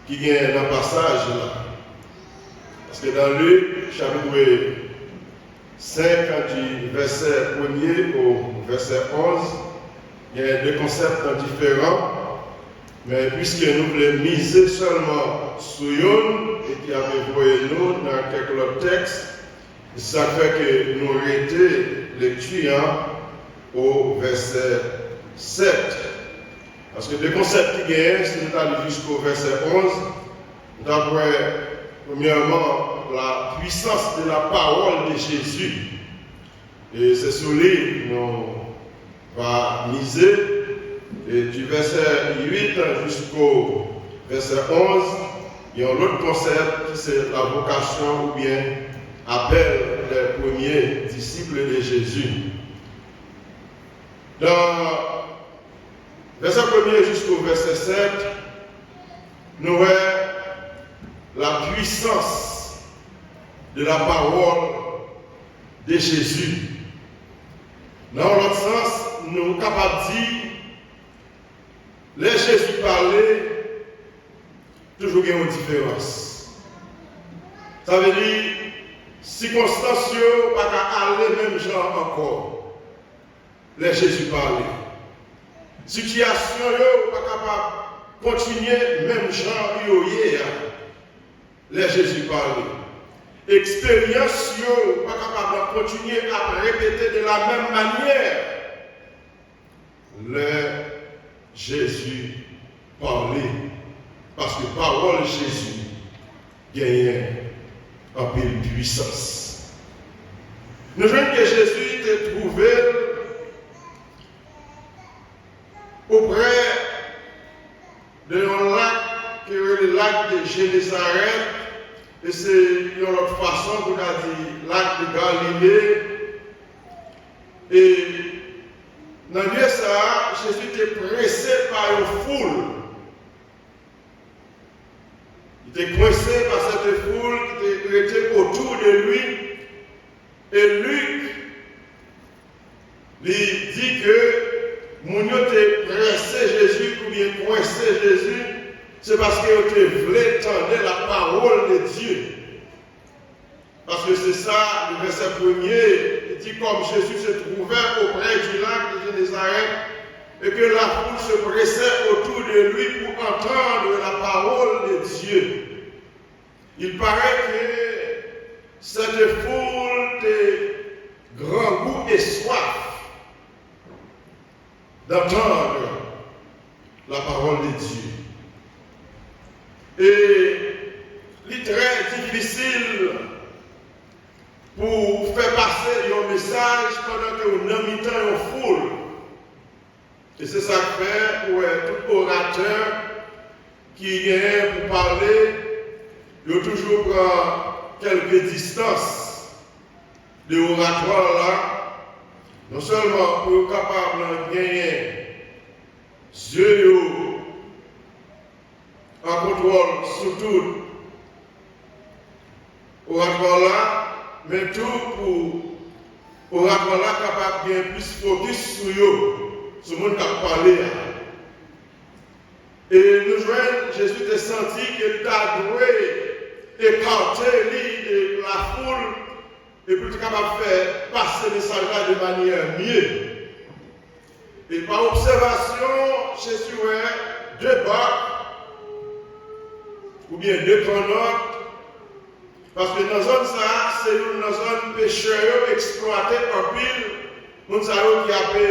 ki gen nan pasaj la. Paske nan Lik, chapit senk, di vèsè premye o vèsè onz, gen de konsèp diferan, men piske nou vle mize sèlman sou youn e ki ap voye nou nan kèk lòt tèks, se sa k fè ke nou rete lekti an o vèsè sèt. Paske de konsèp ki genyen, si nou ta li jisko vèsè onz, nou ta wè, premyèman, la puissance de la parole de Jésus. E se sou li nou va mize. E di vèsè uit jisko vèsè onz, gen yon lòt konsèp ki se la vocation oubyen appel des premiers disciples de Jésus. Nan vèsè premye jisko vèsè sèt, nou wè la puissance de la parole de Jésus. Nan yon lòt sans, nou kapab di, lè Jezi pale, toujou gen yon diferans. Sa vle di, sikonstans yo pa ka ale menm jan ankò lè Jezi pale. Sitiyasyon yo pa kapab kontinye menm jan yo ye a lè Jezi pale. Eksperyans yo pa kapab kontinye ap repete de la menm manyè lè Jezi pale, paske pawòl Jezi genyen anpil pwisans. Nou jwenn ke Jezi te twouve l oprè de yon lak ki rele lak de Jenezarèt, e se yon lòt fason pou ta di lak de Galile. E nan lye sa a, Jezi te prese pa yon foul. Li te kwense pa sèten foul ki te rete otou de li. E Lik, li di ke moun yo te prese Jezi oubyen kwense Jezi, se paske yo te vle tande la pawòl de Dye. Paske se sa, le vèsè premye, li di, comme Jésus se trouvait auprès du lac de Gennésaret et que la foule se pressait autour de lui pour entendre la parole de Dieu. Il paraît que cette foule te grangou et soif d'entendre la parole de Dieu. E li trè difisil pou w fè pase yon mesaj pandan ke w nan mitan yon foul. E se sa k fè ou wè tout oratè ki genyen pou pale, yo toujou pran kèlke distans de oratwa la, non sèlman pou yo kapab genyen zye yo an kontwòl sou tout oratwa la, men tou pou oratwa la kapab gen plis fokis sou yo, sou moun k ap pale a. E nou jwenn Jezi te santi ke li ta dwe ekate li de lafoul e pou l te kapab fè pase mesaj la de manyè mye. E pa obsèvasyon, Jezi wè de bak oubyen de kannòt, paske nan zòn sa a, se youn nan zòn pechè yo eksplwate anpil. Moun sa yo ki ape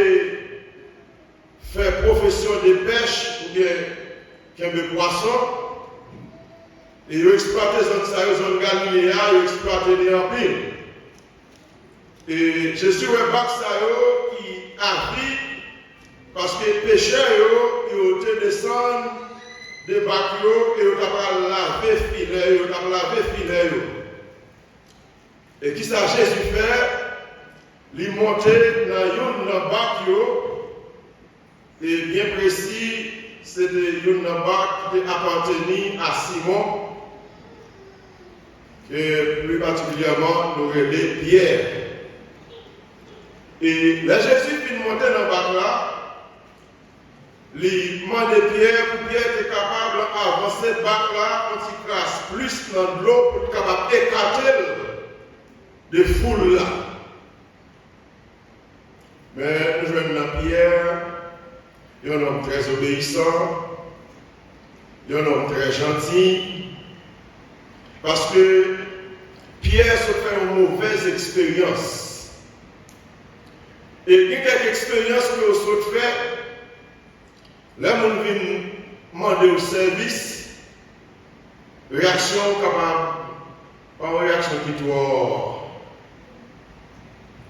fè pwofesyon de pèch oubyen kenbe pwason. E yo eksplwate zòn sa yo, zòn Galile a, yo eksplwate li anpil. E Jezi wè bak sa yo ki avid, paske pechè yo, yo te desann de bak yo e yo ta pral lave filè yo, yo t ap lave filè yo. E kisa Jezi fè? Li monte nan youn nan bak yo, e byen presi, se te youn nan bak ki te apateni a Simon, e pli patikilyèman nou rele Pyè. E lè Jezi fin monte nan bak la, li mande Pyè pou Pyè te kapab avanse bak la yon ti kras plis nan dlo pou l kapab ekate l de foul la. Men nou jwenn nan Pyè, yon nonm trè obeyisan, yon nonm trè janti, paske Pyè sot fè yon movèz eksperyans. E gen kèk eksperyans ke w sot fè, lè moun vin mande w sèvis, reyaksyon w kapab pa yon reyaksyon ki twò,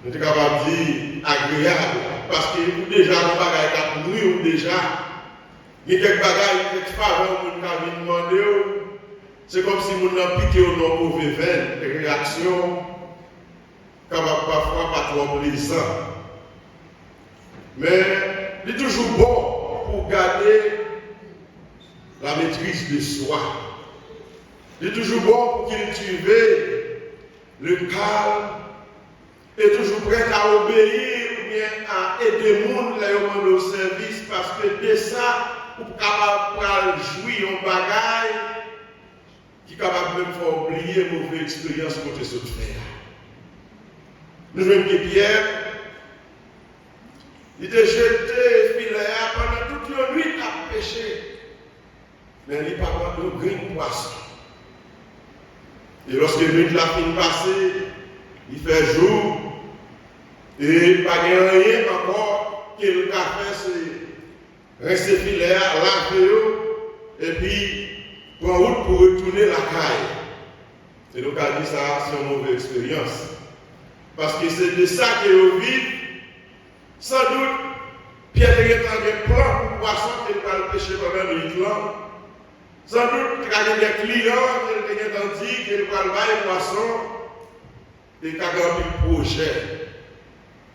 nou te kapab di, agreyab, paske ou deja nan bagay k ap nwi w deja. Gen kèk bagay, kèk favè yon moun ka vin mande w, se kòmsi moun nan pike w nan yon move venn, reyaksyon w kapab pafwa pa twò plezan. Men, li toujou bon pou w gade la maîtrise de soi. Li toujou bon pou kiltive le calme e toujou prèt a obeyi oubyen a ede moun lè yo mande w sèvis, paske de sa, ou kapab pral jwi yon bagay ki kapab menm fè w bliye move eksperyans ke w te sot fè a. Nou jwenn ke Pyè, li te jete filè a pandan tout yon nwit ap peche, men li pa pran yon grenn pwason. E lòske nwit la fin pase, li fè jou, e pa gen anyen ankò ke l ka fè, se rense filè a, lave yo, epi pran wout pou retounen lakay. E nou ka di sa, se yon move eksperyans. Paske se de sa ke yo viv. Sandout, Pyè te gentan gen plan pou pwason ke l pral peche pandan nwit lan. Sandout, te ka gen de kliyan ke l te gentan di ke l pral bay pwason. Te ka gen anpil pwojè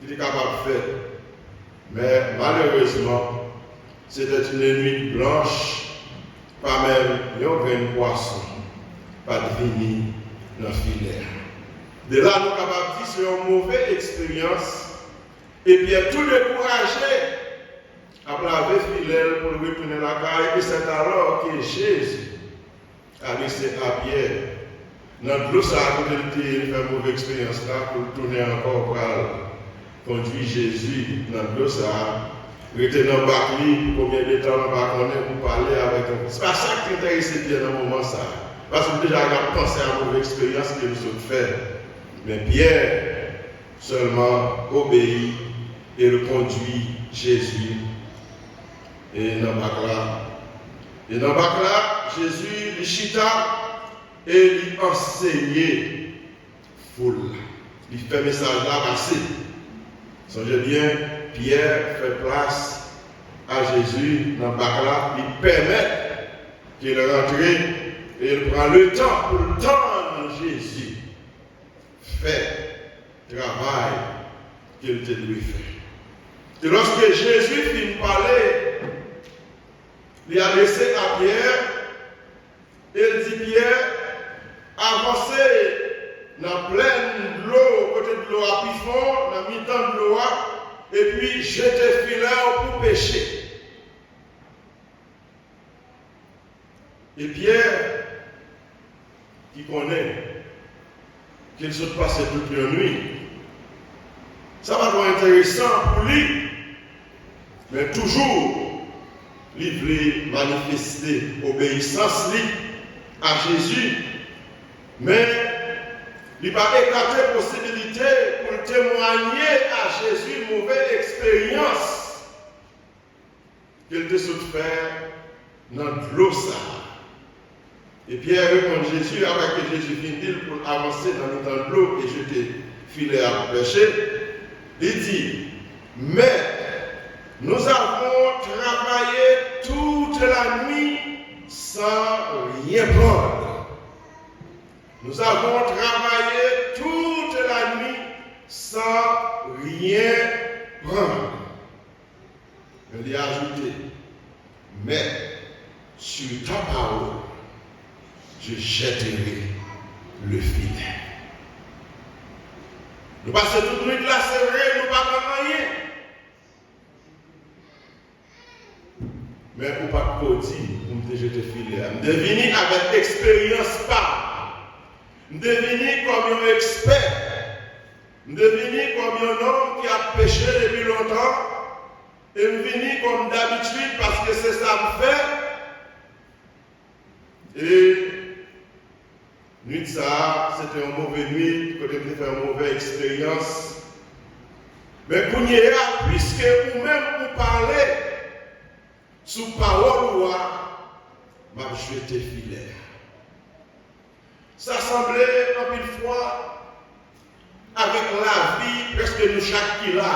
ki te kapab fèt. Men, malerezman, c'était une nuit blanche, pa menm yon grenn pwason pa t vini nan filè a. De la, nou kapab di se yon move eksperyans, e Pyè tou dekouraje ap lave filè l pou l retounen lakay, e c'est alors que Jésus adrese a Pyè nan dlo sa a kote l te ye, li fè move eksperyans la, pou l tounen ankò pral kondui Jezi nan dlo sa a, rete nan bak li pou konbyen de tan, nou pa konnen, pou pale avèk yon. Se pa sa k enterese Pyè nan moman sa a, paske l deja ap panse a move eksperyans ke l sot fè. Men Pyè sèlman obeyi e l kondui Jezi e nan bak la. E nan bak la, Jezi, li chita e li ansenye foul la. Li fè mesaj la pase. Sonje byen, Pyè fè plas a Jezi nan bak la, li pèmèt ke l rantre e l pran letan pou l tann Jezi fè travay ke l te dwe fè. E lòske Jezi fin pale, li adrese a Pyè e l di Pyè, avanse nan plèn dlo, kote dlo a pi fon, nan mitan dlo a, epi jete filè w pou peche. E Pyè, ki konnen ke l sot pase tout yon nwit, sa pa twò enteresan pou li, men toujou li vle manifeste obeyisans li a Jezi, men li pa ekate posibilite pou l temwanye a Jezi move eksperyans ke l te sot fè nan dlo sa a. E Pyè reponn Jezi, apre ke Jezi fin di l pou l avanse nan mitan dlo e jete filè a pou pèche, li di, Maître, nous avons travaillé toute la nuit sans rien prendre. Nous avons travaillé toute la nuit sans rien prendre. Men li ajoute, Maître, sur ta parole, je jetterai le filet. Nou pase tout nwit la, se vre, nou pa pran anyen. Men ou pa t ko di pou m te jete filè a. M te vini avèk eksperyans pa m. M te vini kòm yon ekspè. M te vini kòm yon nonm ki ap peche depi lontan. E m vini kòm dabitid paske se sa m fè. E nwit sa a, se te yon move nwit, kote m te fè yon move eksperyans. Men kounye a, piske ou menm ou pale sou pawòl ou a, m ap jete filè a. Sa sanble anpil fwa avèk lavi prèske nou chak ki la.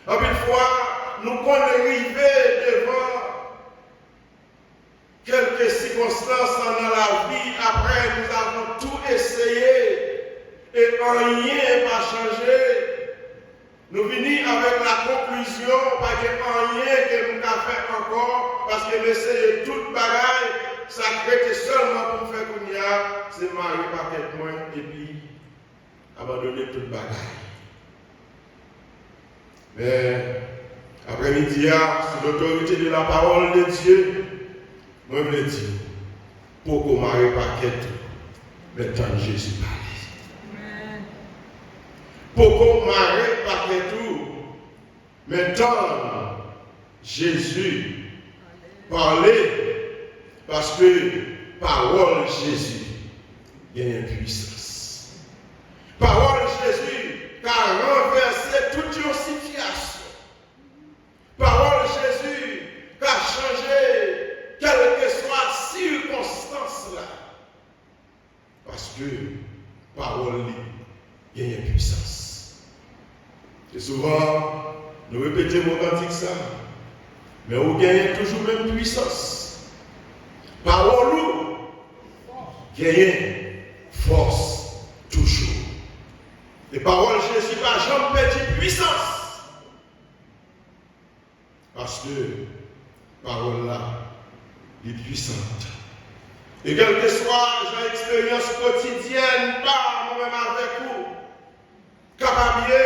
Anpil fwa, nou konn rive devan kèlke sikonstans nan lavi, après nous avons tout essayé, e anyen pa chanje. Nou vini avèk la conclusion, pa gen anyen ke m ka fè ankò, paske m eseye tout bagay, sa k rete sèlman pou m fè kounye a, se mare pakèt mwen epi abandone tout bagay. Men, aprèmidi a, sou lotorite de la parole de Dieu, mwen vle di, Poko mare pakèt ou, men tann Jezi pale. Poko mare pakèt ou, men tann Jezi pale, paske pawòl Jezi genyen pwisans. Pawòl Jezi ka ranvèse tout yon sitiyasyon. Pawòl Jezi ka chanje kèlkeswa sikonstans la. Paske pawòl li genyen pwisans. E souvan, nou repete mo kantik sa, men ou genyen toujou menm pwisans. Pawòl ou genyen fòs toujou. E pawòl Jezi pa janm pèdi pwisans. Paske pawòl la, li pwisan. E kèlkeswa jan eksperyans kotidyèn pa mwen menm avèk ou kapab ye,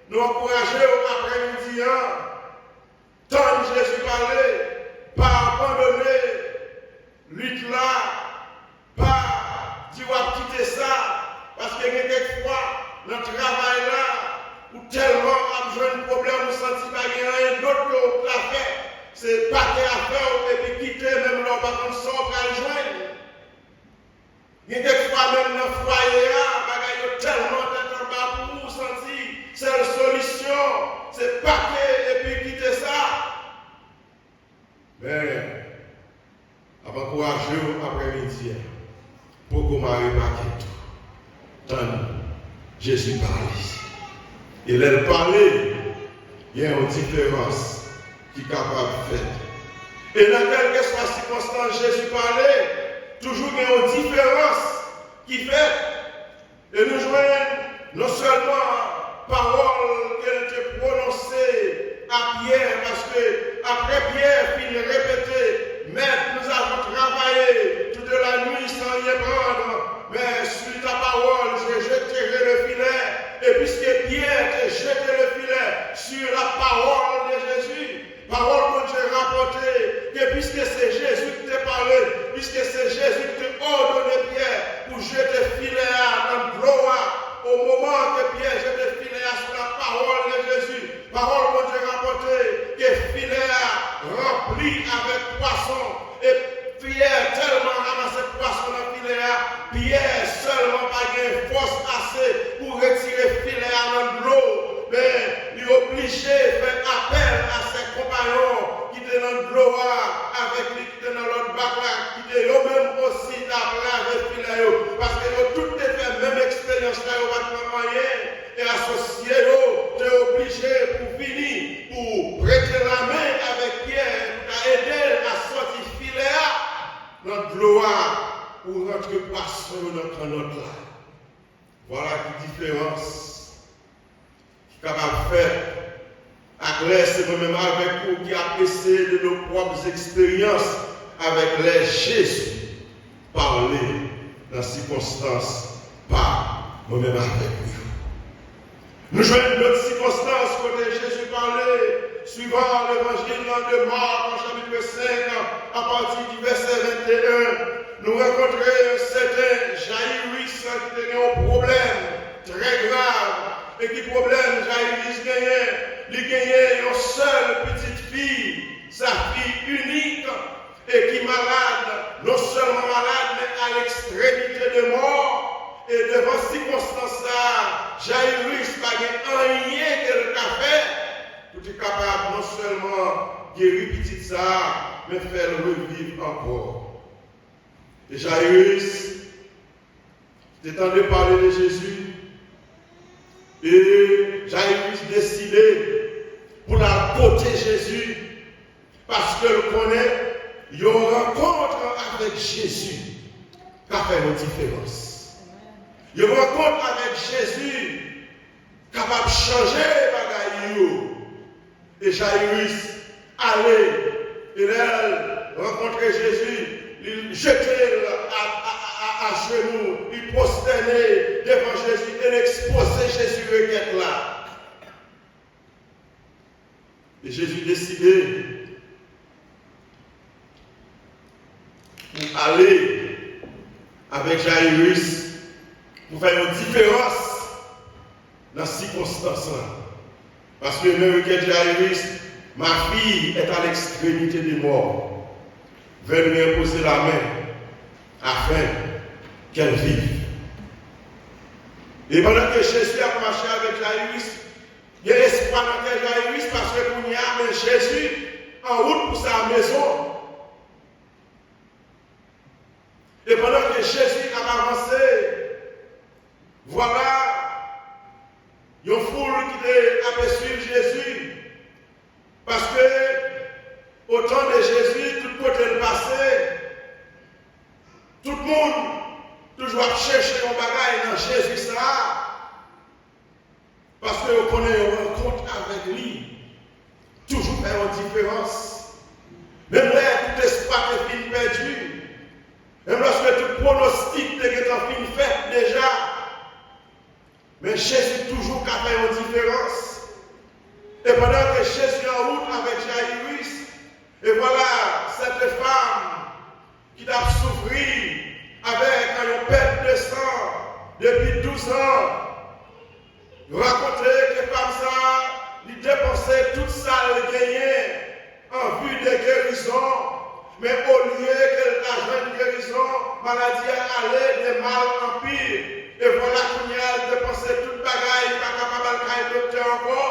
nou ankouraje w aprèmidi an, tann Jezi pale, pa abandone lit la, pa di w ap kite sa, paske gen kèk fwa, nan travay la, ou tèlman ap jwenn pwoblèm, ou santi pa gen anyen dòt ke w ka fè. Se pake afè w epi kite, menm lè w pa konn sa w pral jwenn. Gen kèk fwa, menm nan fwaye a, bagay yo tèlman tèt anba pou ou, ou santi sèl solisyon, se pake epi kite sa. Men, ap ankouraje w aprèmidi a. Poko mare pakèt ou. Tann Jezi pale. E lè l pale, gen yon diferans ki kapab fèt. E nan kèlkeswa sikonstans Jezi pale, toujou gen yon diferans ki fèt. E nou jwenn non sèlman pawòl ke l te pwononse a Pyè, paske apre Pyè fin repete, Maître, nous avons travaillé toute la nuit sans rien prendre, mais sur ta parole, je jeterai le filet. Et puisque Pierre te jetait le filet sur la parole de Jésus, Pawòl Bondye rapòte ke piske se Jezi ki te pale, piske se Jezi ki te òdone Pyè pou jete filè a nan dlo a, o moman ke Pyè jete filè a sou la pawòl de Jezi, pawòl Bondye rapòte ke filè a ranpli avèk pwason, e Pyè tèlman ranmase pwason nan filè a, Pyè sèlman pa gen fòs ase pou retire filè a nan dlo, men li oblije fè apèl a sèt konpayon ki te nan dlo a avèk li, ki te nan lòt bak la, ki te yo menm osi t ap lave filè yo, paske yo tout te fè menm eksperyans la, yo pa t pran anyen, e asosye yo te oblije pou vini, pou prete lamen avèk Pyè, pou ta ede l a sòti filè a nan dlo a, pou rantre pwason yo nan kannòt la. Vwala ki diferans ki kapab fèt ak lè se mwen menm avèk ou ki ap eseye de nos propres expériences avèk lè Jezi pale nan sikonstans pa mwen menm avèk ou yo. Nou jwenn lòt sikonstans kote Jezi pale, swivan levanjil de Mak, an chapit senk, apati di vèsè venteyen, nou rankontre yon sèten Jayiris ki te gen yon pwoblèm trè grav. E ki pwoblèm Jayiris genyen? Li genyen yon sèl pitit fi, sa fi inik, e ki malad, non sèlman malad, men a lekstremite de mò. E devan sikonstans sa a, Jayiris pa gen anyen ke l ka fè pou te kapab non sèlman geri pitit sa a, men fè l reviv ankò. E Jayiris te tande pale de Jezi, e Jayiris deside pou l al kote Jezi, paske l konnen yon rankont avèk Jezi ka fè yon diferans. Yon rankont avèk Jezi kapab chanje bagay yo. E Jayiris ale, e lè l rankontre Jezi, li jete l a, a, a, a, ajenou, li pwostène devan Jezi e l ekspoze Jezi rekèt la. E Jezi deside pou Ale avèk Jayiris pou fè yon diferans nan sikonstans lan. Parce que me requête Jaïrus, ma fille est à l'extrémité de mort. Veuillez lui imposer la main afin qu'elle vive. E pandan ke Jezi ap mache avèk Jayiris, gen espwa nan kè Jayiris, paske kounye a, men Jezi an wout pou sa mezon. E pandan ke Jezi ap avanse, vwala yon foul ki te ape swiv Jezi, paske otan de Jezi, tout kote l pase, tout moun toujou ap chèche yon bagay nan Jezi sa a, paske yo konnen yon rankont avèk li toujou fè yon diferans. Menm lè tout espwa te fin pèdi, menm lòske tout pwonostik te gentan fin fèt deja, men Jezi toujou ka fè yon diferans. E pandan ke Jezi an wout avèk Jayiris, e vwala, sète fanm ki t ap soufri avèk yon pèt de san depi douz an, rakonte ke fanm sa a, li depanse tout sa l genyen an vi de gerizon, men olye ke l ta jwenn gerizon, maladi a ale de mal an pi. E vwala kounye a, l depanse tout bagay, li pa kapab al kay doktè ankò.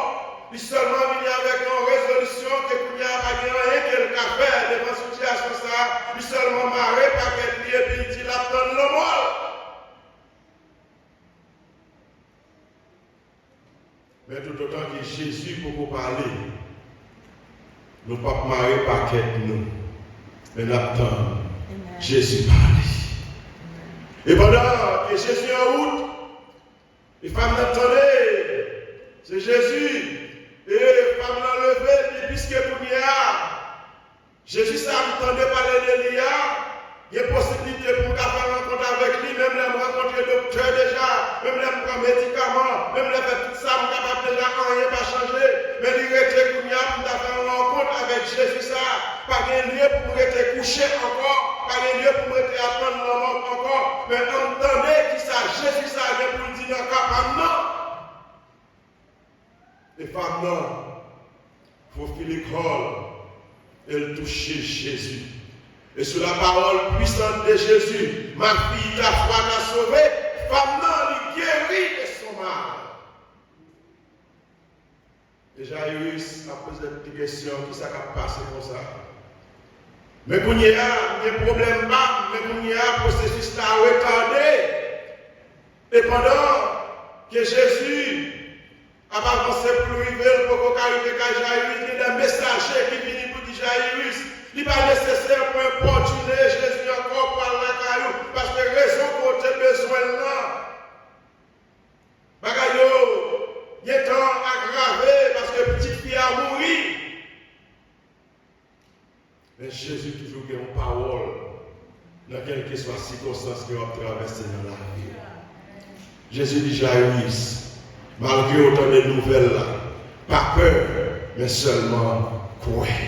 Li sèlman vini avèk yon rezolisyon ke kounye a pa gen anyen ke l ka fè devan sitiyasyon sa a. Li sèlman mare pakèt li epi l di l ap tann lanmò l. Men toutotan ke Jezi poko pale, nou p ap mare pakèt nou, men n ap tann Jezi pale. E pandan ke Jezi an wout, e fanm nan tande se Jezi, e fanm nan leve, li di, piske kounye a, Jezi sa a m tande pale de li a, gen posiblite pou m ka fè rankont avèk li, menm lè m rankontre doktè deja, menm lè m pran medikaman, menm lè m fè tout sa m kapab deja, anyen pa chanje. Men li rete kounye a pou m ta fè yon rankont avèk Jezi sa a. Pa gen lye pou m rete kouche ankò, pa gen lye pou m rete ap tann lanmò ankò. Men ann tande kisa Jezi sa a gen pou l di nan ka pa m nan. E fanm nan fofile kò l e l touche Jezi. Et sur la parole puissante de Jésus, ma fille, ta foi t'a sauvée, fanm nan, li geri de son mal. E Jayiris ap poze tèt li kesyon, kisa k ap pase konsa? Men kounye a, m gen pwoblèm pa m, men kounye a, pwosesis la retade. E pandan ke Jezi ap avanse pou l rive, l poko ka rive kay Jayiris, gen de mesaje ki vini pou di Jayiris, li pa nesesè pou enpòtine Jezi ankò pou al lakay ou, paske rezon ke w te bezwen l lan, bagay yo gentan agrave, paske pitit fi a mouri. Men Jezi toujou gen yon pawòl nan kèlkeswa sikonstans ke w ap travèse nan lavi w. Jezi di Jayiris, malgre w tande nouvèl la, pa pè, men sèlman kwè.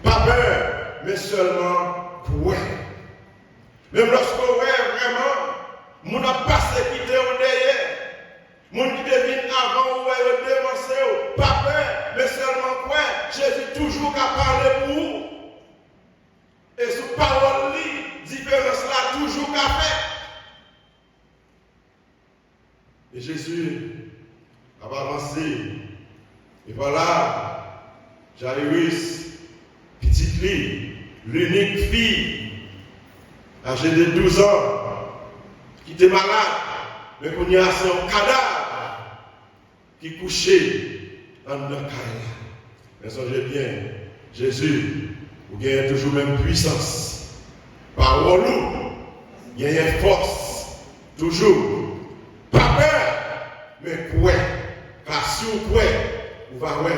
Pa pè, men sèlman kwè. Menm lòske w wè vrèman moun ap pase kite w dèyè, moun ki te vin avan w, ou wè yo devanse w, pa pè, men sèlman kwè, Jezi toujou ka pale pou ou. E sou pawòl li, diferans la toujou ka fèt. E Jezi ap avanse. E vwala, Jayiris, pitit li, linik fi, aje de douz an, ki te malad, men kounye a se yon kadav ki kouche anndan kay la. Men sonje byen, Jezi, ou genyen toujou menm pwisans. Pawòl ou genyen fòs toujou. Pa pè, men kwè. Ka si w kwè, ou va wè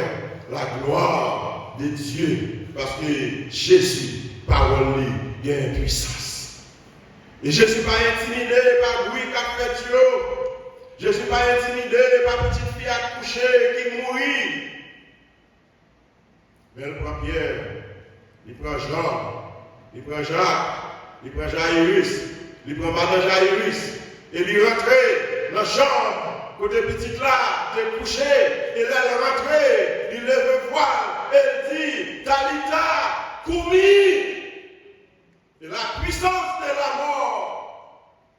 la gloire de Dieu. Paske Jezi, pawòl li genyen pwisans. E Jezi pa entimide pa bri k ap fèt yo. Jezi pa entimide pa pitit fi a k kouche, ki mouri. Men l pran Pyè, li pran Jan, Li pran Jak, li pran Jayiris, li pran madan Jayiris, e li rantre nan chanm kote pitit la te kouche, e lè l rantre, li leve vwa l, e l di, Talita, koumi! Et la puissance de la mort,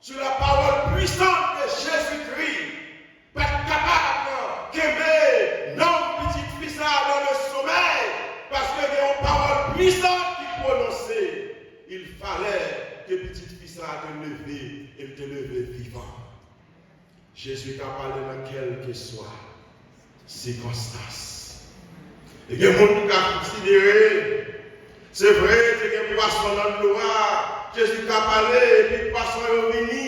sur la parole puissante de Jésus-Christ, pa t kapab kenbe nanm pitit fi sa a dans le sommeil, paske gen yon pawòl pwisan ki pwononse. Il fallait que pitit fi sa a te leve, e l te leve vivan. Jezi ka pale nan kèlkeswa sikonstans. E gen moun ki ka konsidere, se vre, te gen pwason nan dlo a, Jezi ka pale, epi pwason yo vini.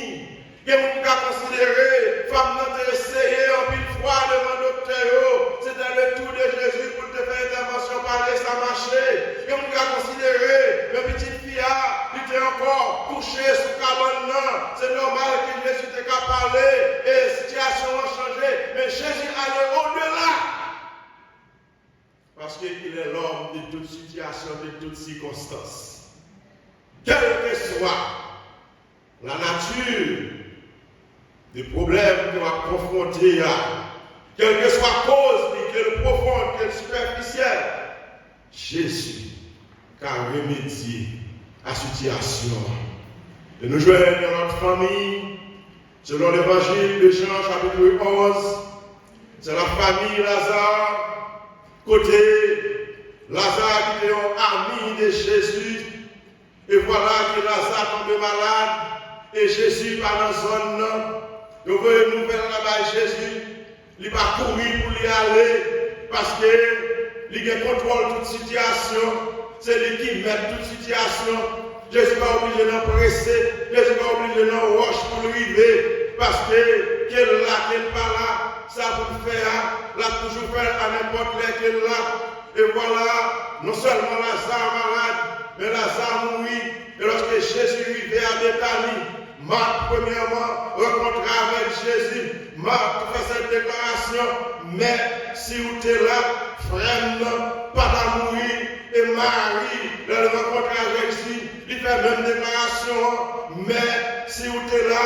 Gen moun ki ka konsidere, fanm nan te eseye anpil fwa devan doktè yo, se te le tou de Jezi pou l te fè entèvansyon, pale, sa mache. Gen moun ki ka konsidere, men pitit fi a, li te ankò kouche sou kabann nan. Se nòmal ke Jezi te ka pale e sitiyasyon an chanje, men Jezi ale odela. Parce qu'il est l'homme de toute situation, de toute circonstance. Quelle que soit la nature de pwoblèm ke w ap konfwonte a, kèlkeswa koz li, ke l pwofon, ke l sipèfisyèl, Jezi ka remedye a sitiyasyon an. E nou jwenn yon lòt fanmi, selon levanjil de Jan, chapit onz, se la fanmi Laza, kote Laza ki te yon ami de Jezi, e vwala ke Laza tonbe malad, e Jezi pa nan zòn nan. Yo voye nouvèl la bay Jezi. Li pa kouri pou li ale, paske li gen kontwòl tout sitiyasyon. Se li ki mèt tout sitiyasyon. Jezi pa oblije nan prese, Jezi pa oblije nan wòch pou l rive, paske ke l la, ke l pa la, sa pou l fè a, l ap toujou fè l a nenpòt lè ke l la. E vwala, non sèlman Laza malad, men Laza mouri. E lòske Jezi rive a Betani, Mak, premyèman, rankontre avèk Jezi. Mak fè sèt deklarasyon, Mèt, si w te la, frè m nan pa ta mouri. E Mari, lè l rankontre avèk Jezi, li fè menm deklarasyon an, Mèt, si w te la,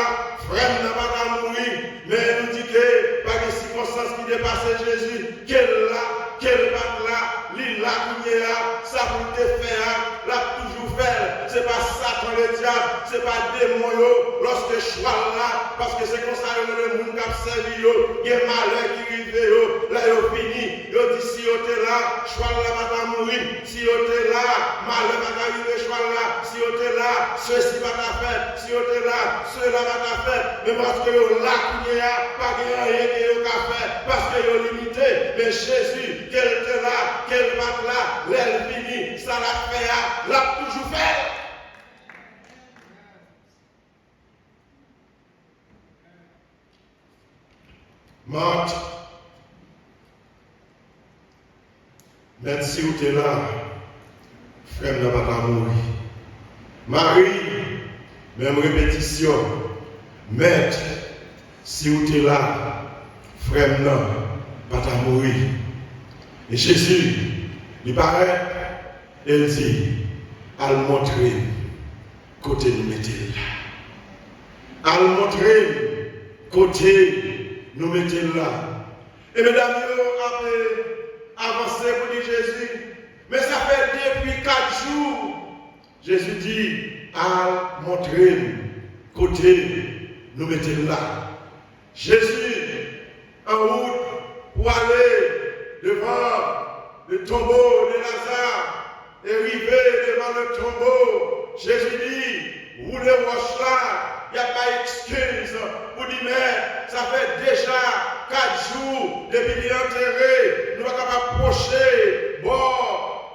frè m nan pa ta mouri. Men nou di ke pa gen sikonstans ki depase Jezi. Ke l la, ke l pa t la, li la kounye a, sa pou l te fè a, l ap toujou fè l. Se pa Satan Ledyab, se pa demon yo, lòske chwal la, paske se konsa yo rele moun k ap sèvi yo, gen malè ki rive yo, lè yo vini, yo di si yo te la, chwal la pa ta mouri. Si yo te la, malè pa ta rive chwal la. Si yo te la, sesi pa ta fèt. Si yo te la, sela pa ta fèt. Men paske yo la kounye a, pa gen anyen ke yo ka fè, paske yo limite. Men Jezi, ke l te la, ke l pa t la, lè l vini, sa l ap fè a, l ap toujou fè l. Mat, Mèt, si w te la, frè m nan pa ta mouri. Mari, menm repetisyon. Mèt, si w te la, frè m nan pa ta mouri. E Jezi, li parèt, e l di, al montre m kote nou mete l la. Al montre m kote nou mete l la. E medam yo ap avanse pou di Jezi, men sa fè depi kat jou. Jezi di, al montre m kote nou mete l la. Jezi an wout pou ale devan le tombeau de Lazare e rive devan le tombeau. Jezi di, woule wòch la. Y ap bay ekskiz pou di, men sa fè deja kat jou depi li antere, nou pa kapab pwoche bò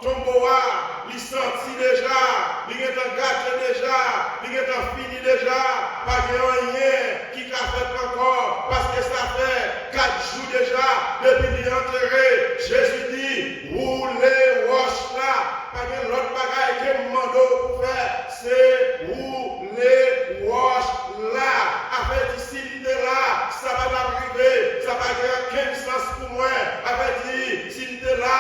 tonbo a, li santi deja, li gentan gate deja, li gentan fini deja, pa gen anyen ki ka fèt ankò, paske sa fè kat jou deja depi li antere. Jezi di, woule wòch la. Pa gen lòt bagay ke m mande w pou fè, se woule wòch la. Afè di si m te la, sa pa t ap rive, sa pa gen okenn sans pou mwen. Afè di si m te la,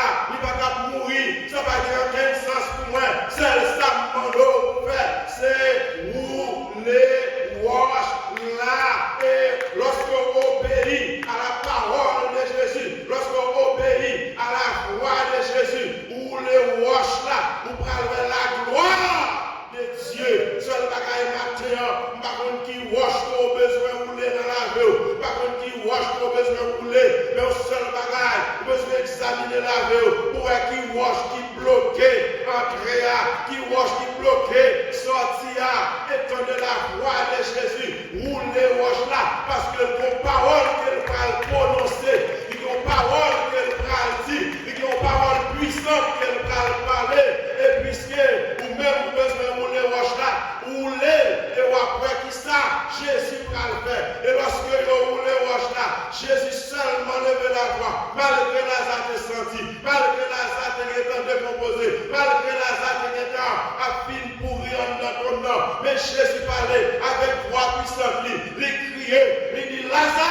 M pa konn ki wòch ke w bezwen woule nan lavi w. M pa konn ki wòch ke w bezwen woule. Men yon sèl bagay, ou bezwen egzamine lavi w pou w wè ki wòch ki bloke antre a, ki wòch ki bloke sòti a. Entendez la voix de Jésus. Woule wòch la, paske l gon pawòl ke l pral pwononse. Li gon pawòl ke l pral di. Li gon pawòl pwisan ke l pral pale. E piske ou menm ou bezwen woule wòch la, woule l e w ap wè kisa Jezi pral fè. E lòske yo woule wòch la, Jezi sèlman leve lavwa, malgre Laza te santi, malgre Laza te gentan dekonpoze, malgre Laza te gentan ap fin pouri anndan tonm nan, men Jezi pale avèk vwa pwisan li, li kriye, li di, Laza!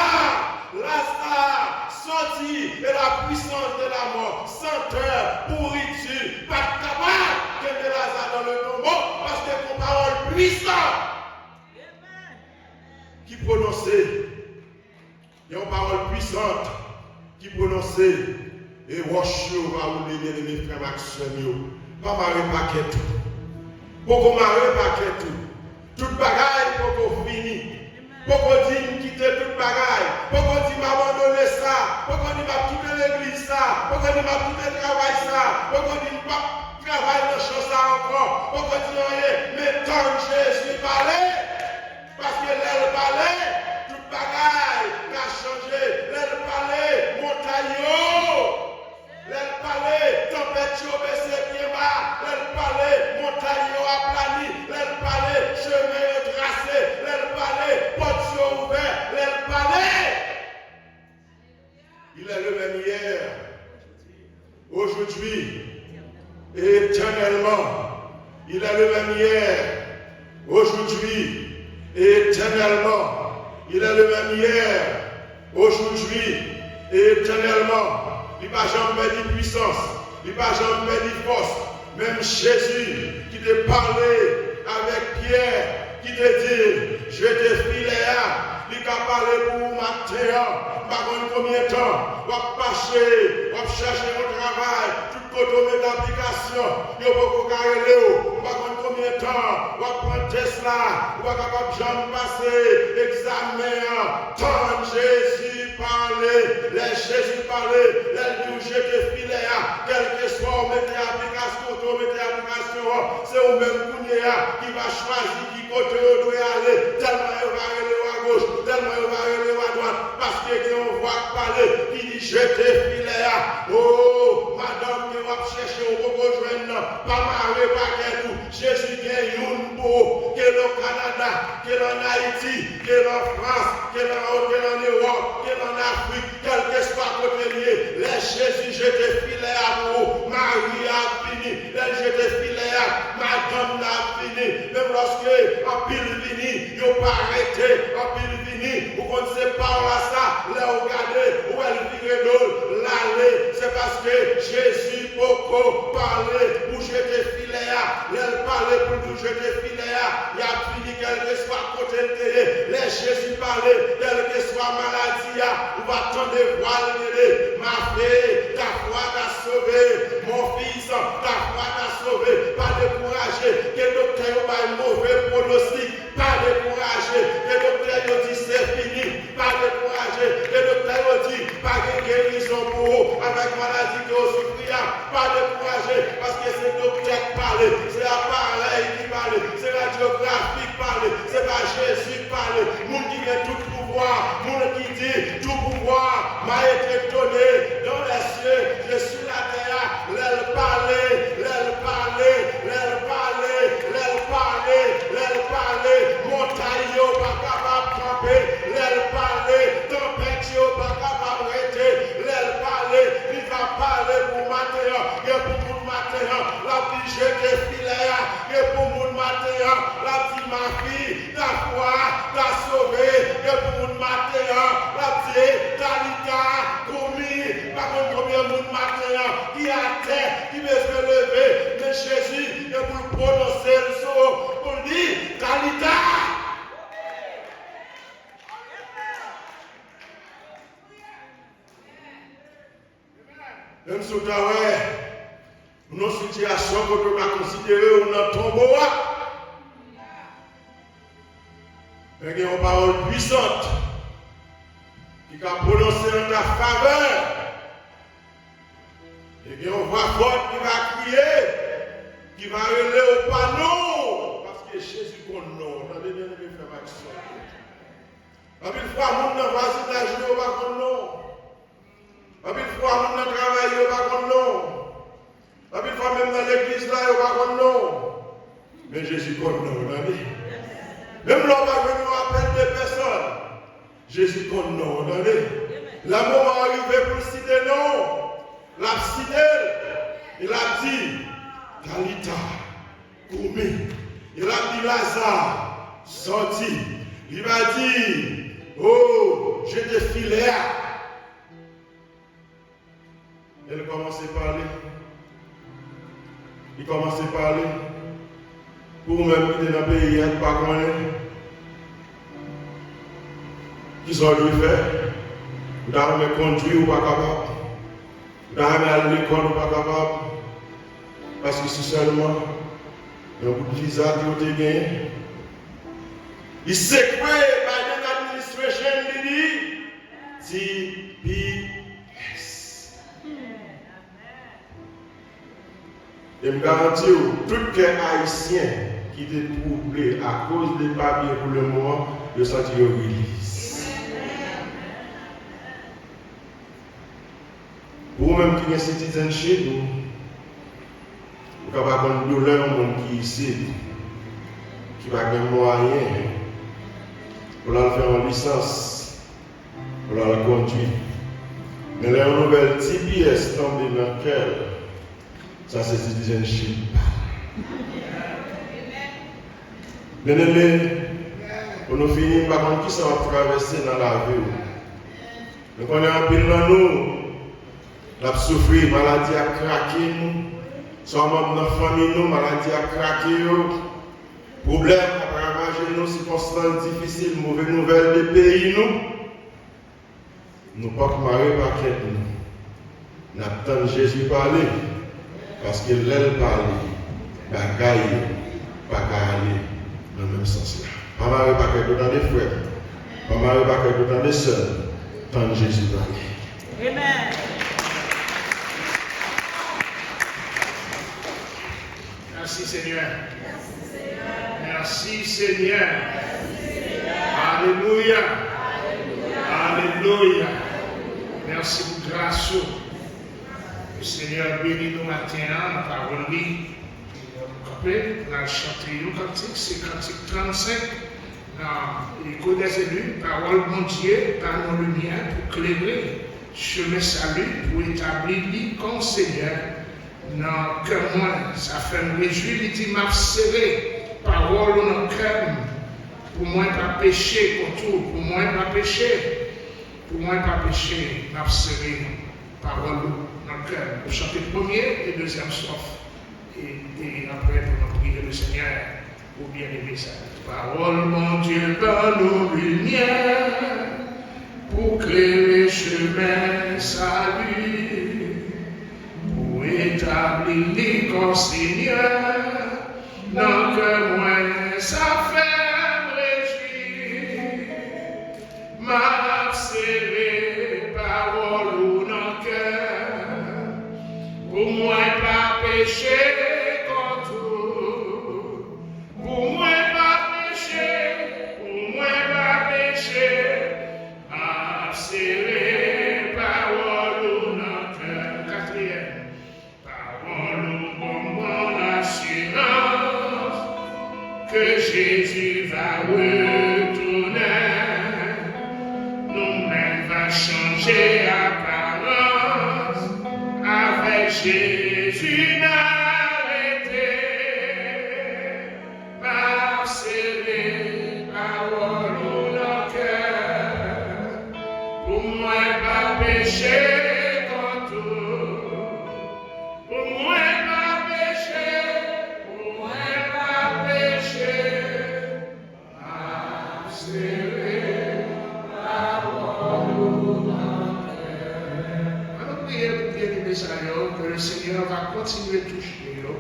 Laza, sòti! E la puissance de la mort, santè, pouriti, pa t kapab kenbe Laza dans le tombeau, paske gon pawòl pwisan ki pwononse, yon pawòl pwisant ki pwononse, e wòch yo va woule, byeneme frè m ak sè m yo. Pa mare pakèt ou. Poko mare pakèt ou. Tout bagay poko fini. Poko di m kite tout bagay. Poko di m abandone sa. Poko di m ap kite legliz sa. Poko di m ap kite travay sa. Poko di m p ap travay nan chan sa ankò. Poko di anyen. Men tann Jezi pale. Paske lè l pale, tout bagay ka chanje. Lè l pale, montay yo. Lè l pale, tanpèt yo bese byen ba. Lè l pale, montay yo aplani. Lè l pale, chemen yo trase. Lè l pale, pòt yo ouvè. Lè l pale. Il est le même hier, aujourd'hui et éternellement. Il est le même hier, aujourd'hui et éternellement. Il est le même hier, aujourd'hui et éternellement. Li pa janm pèdi pwisans, li pa janm pèdi fòs. Menm Jezi ki te pale avèk Pyè, ki te di l, jete filè a, li ka pale pou ou maten an. M pa konn konbyen tan w ap mache, w ap chèche yon travay, tout kote w mete aplikasyon, yo poko ka rele w. M pa konn konbyen tan w ap pran tès la, ou pa kapab janm pase egzamen an. Tann Jezi pale. Lè Jezi pale, lè l di w jete filè a, kèlkeswa w mete aplikasyon, kote w mete aplikasyon an, se ou menm kounye a ki va chwazi ki kote yo dwe ale, tèlman yo va rele w agoch, tèlman yo va rele w adwat, paske gen yon vwa k pale, ki di jete filè a. O, madanm ke w ap chèche, ou poko jwenn nan, pa mare pakèt ou. Jezi gen youn pou ou, ke l o Kanada, ke l ann Ayiti, ke l an Frans, ke l an, ke l ann Ewòp, ke l ann Afrik, kèlkeswa kote l ye, lè Jezi jete filè a pou ou, mari a ap vini, lè l jete filè a, madanm nan ap vini, menm lòske anpil vini, yo pa rete, anpil vini, ou konn se pa w la sa, lè w gade, ou wè l vire do l, l ale, se paske Jezi poko pale pou jete filè a. Lè l pale pou l di w jete filè a, y ap vini kèlkeswa kote l te ye. Lè Jezi pale, kèlkeswa maladi a, ou va tande vwa l rele, Ma fille, ta foi t'a sauvé. Mon fils, ta foi t'a sauvé. Pa dekouraje, ke doktè yo bay move pwonostik. Pa dekouraje, ke doktè yo di se fini. Pa dekouraje, ke doktè yo di pa gen gerizon pou ou avèk maladi ke w soufri a. Pa dekouraje, paske se doktè k pale, se aparèy ki pale, se radyografi k pale, se pa Jezi k pale. Moun ki gen tout pouvwa, moun ki di, Tout pouvoir m'a été donné dans les cieux et sur la terre. Lè l pale, lè l pale, lè l pale, lè l pale, lè l pale, montay yo pa kapab kanpe. Lè l pale, tanpèt yo pa kapab rete. Lè l pale, li va pale pou maten an. Gen pou moun maten an, l ap di jete filè a. Gen pou moun maten an, l ap di ma fille, ta foi t'a sauvé. Gen pou moun maten an, l ap di Talita koumi. Pa konn konbyen moun maten an ki atè, ki bezwen leve, men Jezi gen pou l pwononse l sou ou, pou l di Talita. Menm si w ta wè ou nan sitiyasyon kote w ta konsidere w nan tonbo a, Men gen yon pawòl pwisant ki ka pwononse an ta favè. E gen yon vwa fòt ki va kriye, ki va rele w pa non w, paske Jezi konn non w. Tande, byeneme frè m ak sè m yo. Anpil fwa, moun nan vwazinaj ou yo pa konn non w. Anpil fwa, moun nan travay yo pa konn non w. Anpil fwa, menm nan legliz la, yo pa konn non w. Men Jezi konn non w, tande. Menm lè w pa jwenn yon apèl de pèsòn, Jezi konn non w, tande. Lè moman an rive pou l site non w, l ap site l, e l ap di, Talita, koumi. E l ap di, Laza, sòti. Li va di, O, jete filè a. E l kòmanse pale. Li kòmanse pale. Pou ou menm ki te nan peyi a, ki pa konnen, kisa w dwe fè? Ou ta renmen kondwi, ou pa kapab. Ou ta renmen al lekòl, ou pa kapab. Paske se sèlman yon bout viza ke w te genyen. Li sekwe Biden administration, li di, T P S. E m garanti w, tout kè ayisyen ki te twouble akoz de papye pou le moman, yo santi yo release. Pou ou menm ki gen citizenship, ou, ou ka pa konn doulè yon moun ki isit, ki pa gen mwayen pou l al fè yon lisans, pou l al kondwi. Men lè yon nouvèl T P S tonbe nan kè l, sa se citizenship pa l. Byeneme, pou nou fini, m pa konn kisa w ap travèse nan lavi w. Nou konnen anpil nan nou, n ap soufri, maladi ap krake nou, swa manm nan fanmi nou, maladi ap krake yo, pwoblèm ap ravaje nou, sikonstans difisil, move nouvèl de peyi nou. Nou p ap mare pakèt nou. N ap tann Jezi pale, paske lè l pale, bagay yo pa ka ale nan menm sans la. Pa mare pakèt ou, tande, frè m. Pa mare pakèt ou, tande, sè m. Tann Jezi pale. Amen. Merci, Seigneur. Merci, Seigneur. Alelouya. Alelouya. Mèsi pou gras ou. Le Seigneur beni nou maten an nan pawòl li. Nou kanpe, n al chante yon kantik, se kantik trannsenk. Nan Eko dèzeli, pawòl Bondye ba nou limyè pou klere chemen sali, pou etabli li kòm Senyè nan kè mwen. Sa fè m rejwi, li di, m ap sere pawòl ou nan kè m, pou mwen pa peche kont ou, pou mwen pa peche, pou mwen pa peche, m ap sere pawòl ou nan kè m. Nou chante premye e dezyèm stwòf. E, e apre, pou nou priye le Senyè, ou byeneme sa. Pawòl Bondye ban nou limyè pou klere chemen sali, pou etabli li kòm Senyè nan kè mwen, sa fè m rejwi. M ap sere pawòl ou nan kè, pou mwen pa peche kont ou, pou mwen pa peche, pou mwen pa peche. M ap sere pawòl ou nan kè. Katriyèm. Pawòl ou ban mwen lasirans ke Jezi va retounen. Nou menm va chanje aparans avèk Jezi n a rete. M ap sere pawòl ou nan kè, pou mwen pa peche kont ou, pou mwen pa peche, pou mwen pa peche. M ap sere pawòl ou nan kè. An nou priye pou byeneme sa yo, ke le Senyè va kontinye touche yo.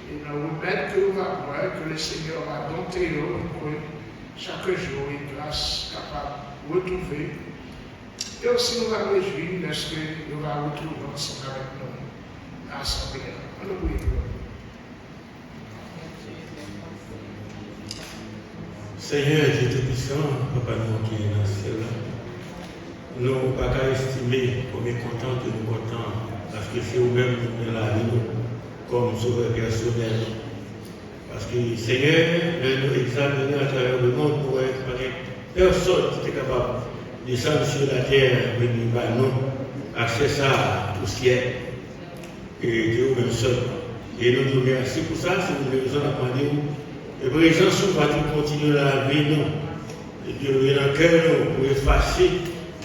E nan remèd ke yo va bwè, ke le Senyè va donte yo, ke Chak jou, e gras kapab retwouve. E osi nou va rejwi lèske nou va retwouve ansanm avèk nou nan asanble a. Ann nou priye pou yo. Senyè Dye Toupisan, Papa nou ki nan syèl la, nou pa ka estime konbyen kontan ke nou kontan paske se ou menm ki gen lavi nou kòm Sovè pèsonèl. Paske, Senyè, lè nou egzamine atravè lemonn, nou wè pa gen pèsòn ki te kapab desann sou latè vini ba nou aksè sa a pou syèl. E ke ou menm sèlman. E nou di w mèsi pou sa, se pou rezon n ap mande w ke prezans ou va toujou kontinye lave nou, e ke w nan kè nou pou efase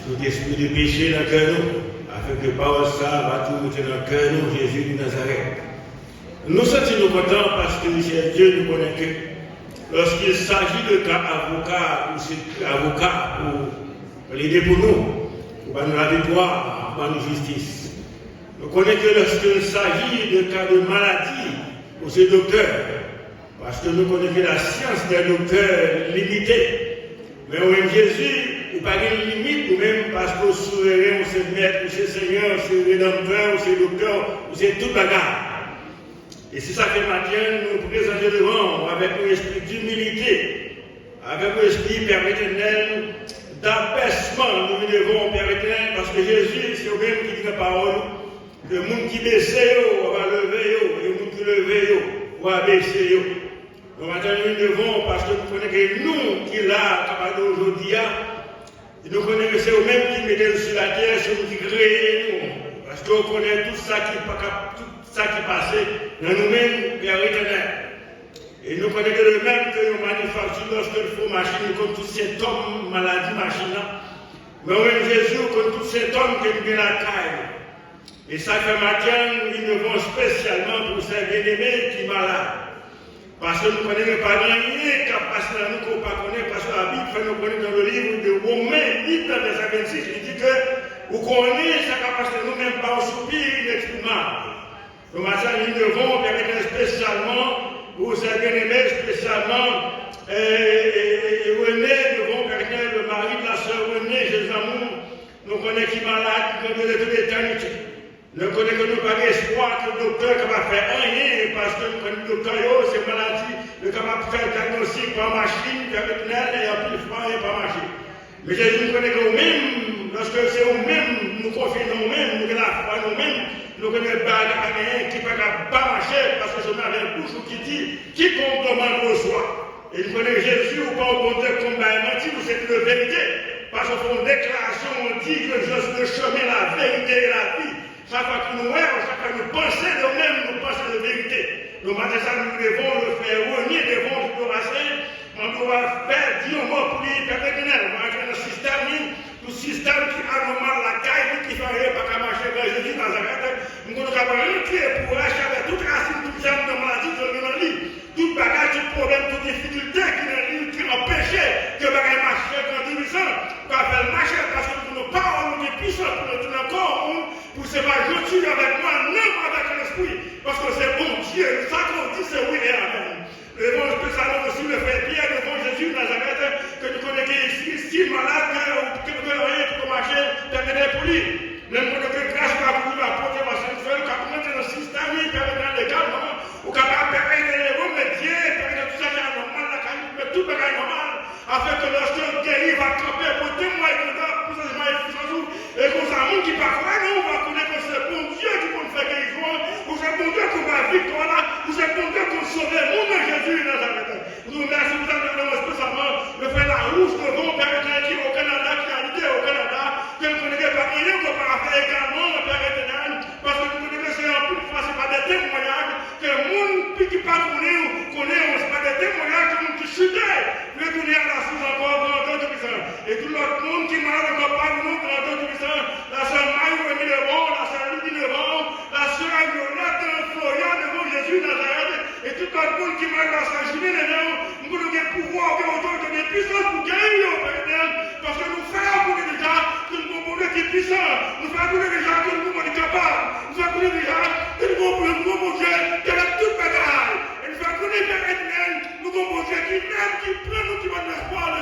tout espri de peche nan kè nou, afin ke pawòl sa a va toujou rete nan kè nou, Jezi de Nazarèt. Nou santi nou kontan paske, Senyè Dye, nou konnen ke lorsqu'il s'agit de ka avoka, ou se avoka pou plede pou nou, pou ba nou laviktwa, pou ba nou jistis. Nou konnen ke lorsqu'il s'agit de ka de maladi, ou se doktè, paske nou konnen ke lasyans dè doktè limite. Men ou menm Jezi, ou pa gen limit, ou menm paske ou souveren, ou se mèt, ou se senyè, ou se redanmtè, ou se doktè, ou se tout bagay. E se sa k fè maten an nou prezante devan w avèk yon espri dimilite, avèk yon espri, Pè Etènèl, dabèsman. Nou vin devan w, Pè Etènèl, paske Jezi, se ou menm ki di nan pawòl ou ke moun ki bese yo, w ap leve yo, e moun ki leve yo, w ap bese yo. Bon maten, nou vin devan w paske nou konnen ke nou ki la, k ap adore w jodi a, e nou konnen ke se ou menm ki mete nou sou latè, se ou menm ki kreye nou. Paske ou konnen tout sa ki pa ka, tout sa ki pase nan nou menm, Pè Etènèl. E nou konnen ke de menm ke yon manifakti, lòske l fè yon machin, li konn tout sentòm maladi machin nan. Men ou menm, Jezi, ou konn tout sentòm ke nou gen lakay nou. E sa k fè maten an, nou vin devan w espesyalman pou sè byeneme ki malad. Paske nou konnen gen pa gen anyen k ap pase nan nou ke w pa konnen, paske Labib fè nou konnen dans le livre de Romains huit, vèsè vennsis, li di ke ou konnen sa k ap pase nan nou, menm pa yon soupi ineksprimab. Bon maten an, nou vin devan w, Pè Etènèl, espesyalman pou sè byeneme, espesyalman, e, e, e, e René, devan w, Pè Etènèl, le mari de la sœur René, Jezi d'amour, nou konnen ki malad, ki kondane tout etènite. Nou konnen ke nou pa gen espwa ke doktè kapab fè anyen, paske nou konnen doktè yo, se maladi, yo kapab fè dyagnostik pa machin, fè retinèl, e anpil fwa, anyen pa mache. Men Jezi, nou konnen ke ou menm, lòske se ou menm, nou konfye nan ou menm, nou gen lafwa nan ou menm, nou konnen bagay pa genyen ki pa ka pa mache, paske se ou menm avèk bouch ou ki di, quiconque demande reçoit. E nou konnen Jezi, ou pa yon Bondye k konn bay manti, ou se Dye de verite. Paske w fè yon deklarasyon, ou di, je, je suis le chemin, la vérité et la vie. Chak fwa ke nou wè w, chak fwa nou panse de ou menm, nou panse de verite. Donk, maten sa, nou devan w, nou fè René devan w, nou pase, mande w fè di yon mo pou li, Pè Etènèl, ou pa rantre nan sistèm li, tout sistèm ki anòmal lakay li, ki fè anyen pa ka mache, Pè Jezi Nazarèt, m konnen w ka rantre pou rache avèk tout rasin, tout jèm nan maladi ki nan li. Tout bagay, tout pwoblèm, tout difikilte ki nan li, ki anpeche ke bagay mache, Gran Delivrans ka fè l mache, paske nou konnen pawòl ou gen pwisans pou retounen ankò yon moun, pou se pa jodi avèk mwa, nanm avèk lespri, paske se Bondye, sa ke w di se wi e amèn. Devan espesyalman osi, le frè Pyè, devan Jezi Nazarèt, ke nou konnen ke si, si malad, ke, ke, ke anyen poko mache, pèmèt pou li. Menm kote ke gras ou ka kouvri, ou ka pote mache, ou fè, ou ka rantre nan sistèm li, pèmèt legalman, ou kapab pèmèt de remedye, pèmèt tout sa ki anòmal lakay ou, mete tout bagay nòmal, afin ke lòske ou geri, ou va kanpe pou temwaye pou sa, pou sa, pou sa, e konsa, moun ki pa kwè nan ou va konnen ke se Bondye ki konn fè gerizon an, ou se Bondye ki konn bay viktwa la, ou se Bondye ki konn sove moun nan Jezi Nazarèt. Nou remèsye pou sa, nou remèsye espesyalman le frè Larouche devan w, Pè Etènèl, ki o Kanada, ki abite o Kanada, ke nou konnen ke pa anyen ke w pa ka fè egalman, Pè Etènèl, paske nou konnen ke se anpil fwa, se pa de temwayaj ke moun ki pa konnen w, konnen w, se pa de temwayaj ke moun ki chite, retounen a la source ankò, Gran Dye Toupisan. E tout lòt moun ki malad ankò, pami nou, Gran Dye Toupisan, la sè Marie Remy devan w, la sè Lydie devan w, la sè Violette, Florian devan w, Jezi Nazarèt, e tout lòt moun ki malad la sè Jimmy devan w, m konnen w gen pouvwa, w gen otorite, w gen pwisans pou geri yo, Pè Etènèl, paske nou fè yo konnen deja ke nou gon Bondye ki pwisan, nou fè konnen deja ke nou gon Bondye kapab, nou fè konnen deja ke nou gon, nou gon Bondye ki avèk tout bagay, e nou fè konnen, Pè Etènèl, nou gon Bondye ki menm, ki pran nou, ki ban nou lespwa,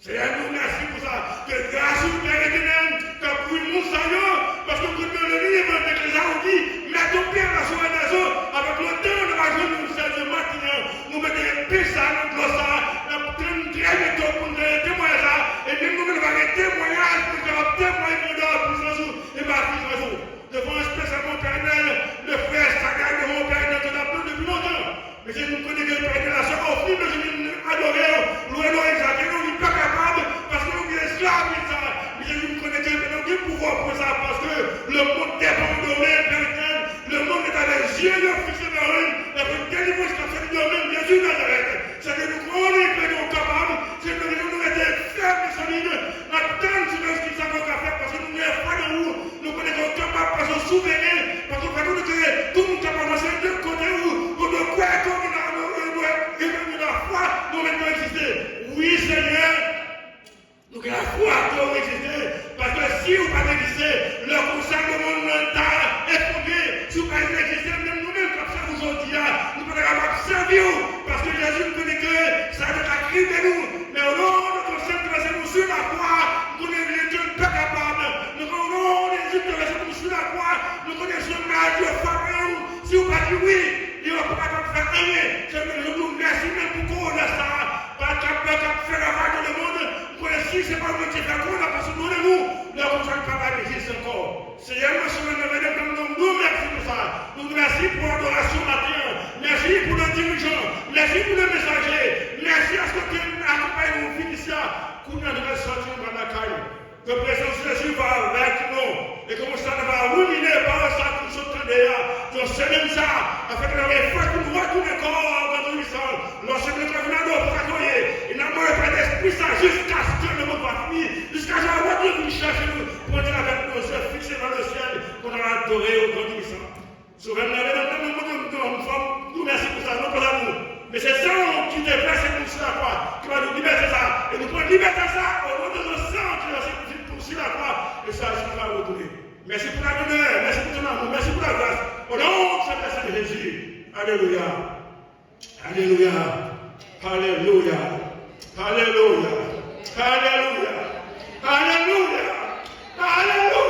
Senyè, nou mèsi pou sa. Ke gras ou, Pè Etènèl, ka kouvri moun sa yo, paske w konn nan lè li, nan levanjil sa, ou di, mete yon pye la sou Renazo, avèk letan, nou va jwenn yon sèl de maten an, nou mete pen sa nan dlo sa, n ap tann trè byento pou n jwenn temwayaj sa, e menm nou menm, nou va gen temwayaj, pou n kapab temwaye grandè pwisans ou, e mavizaj ou. Devan espesyalman, Pè Etènèl, le frè Saga, devan Pè Etènèl, ke n ap tann depi lontan. Mesye, nou konnen ke Pè Etènèl, se ofri, mesye, nou adore w, lwe nou, egzalte nou, li pa kapab, paske nou gen esklav sa. Mesye, nou konnen ke nou gen pouvwa pou sa, paske le monde dépend de lui, Pè Etènèl, le monde est avec yeux yo fikse nan ou, epi delivrans k ap sòti de ou menm, Jezi Nazarèt. Se ke nou konnen ke nou kapab, se ke nou rete fèm e solid, n ap tann se nan ki sa nou ka fè, paske nou gen fwa nan ou, nou konnen ke w kapab, paske w souveren, paske w fè nou ke tout moun kapab, se de kote ou, nou dwe kwè ke w gen la, nou dwe gen lafwa, nou mèt nou egziste. Wi, Senyè, nou gen lafwa ke w egziste, paske si ou pa t egziste, lè konsa lemonn nan ta efondre, si w pa t egziste, menm nou menm k ap sèvi w jodi a, nou pa t kapab sèvi w, paske Jezi, nou konnen ke sa te ka krible nou, men o non de ton san ki vèse nou sou lakwa, nou konnen ke w pa kapab, nou konnen o non de Jezi ki vèse nou sou lakwa, nou konnen se maladi yo frape w, si w pa di wi, yo pa kapab fè anyen, se nou di nou mèsi menm pou kowona sa, pa t ap, pa t ap fè ravaj nan lemonn, nou konnen si se pa Bondye fè kowona pase nou nan nou, lè konsa nou pa t ap egziste ankò. Senyè, mwen sou mwen nan nou mèsi pou sa. Nou di mèsi pou adorasyon maten an. Mèsi pou le dirijan. Mèsi pou le mesaje. Mèsi paske w te akonpaye nou vin isi a. Kounye a nou pral sòti, nou pral lakay nou. Ke prezans Jezi va avèk nou. E ke konsa nou va rumine pawòl sa ke nou sot tande a. Yon semèn sa, afin ke nou gen fòs pou nou retounen kò an nan Tou Pwisan. Lòske nou ka vin adore pou sa ke w ye. E n ap mande Pè Lespri sa jiskaske lemonn va fini. Jiskaske w retounen vin chèche nou. Pou w te avèk nou, zye fikse nan lesyèl. Pou n adore w, Bondye san. Sovè m nan, Redanmtè m nan, Bondye m nan, m fè w mèsi pou sa, non, pou lanmou. Men se san w ki te vèse pou sou lakwa, ki ba nou libète sa. E nou pran libète sa, o non de Jezi, san ki vèse pou sou lakwa, e sa, Jezi va retounen. Mèsi pou ladoulè, mèsi pou ton lanmou, mèsi pou lagras. O non de Sentespri Jezi. Alelouya. Alelouya. Alelouya. Alelouya. Alelouya. Alelouya. Alelouya.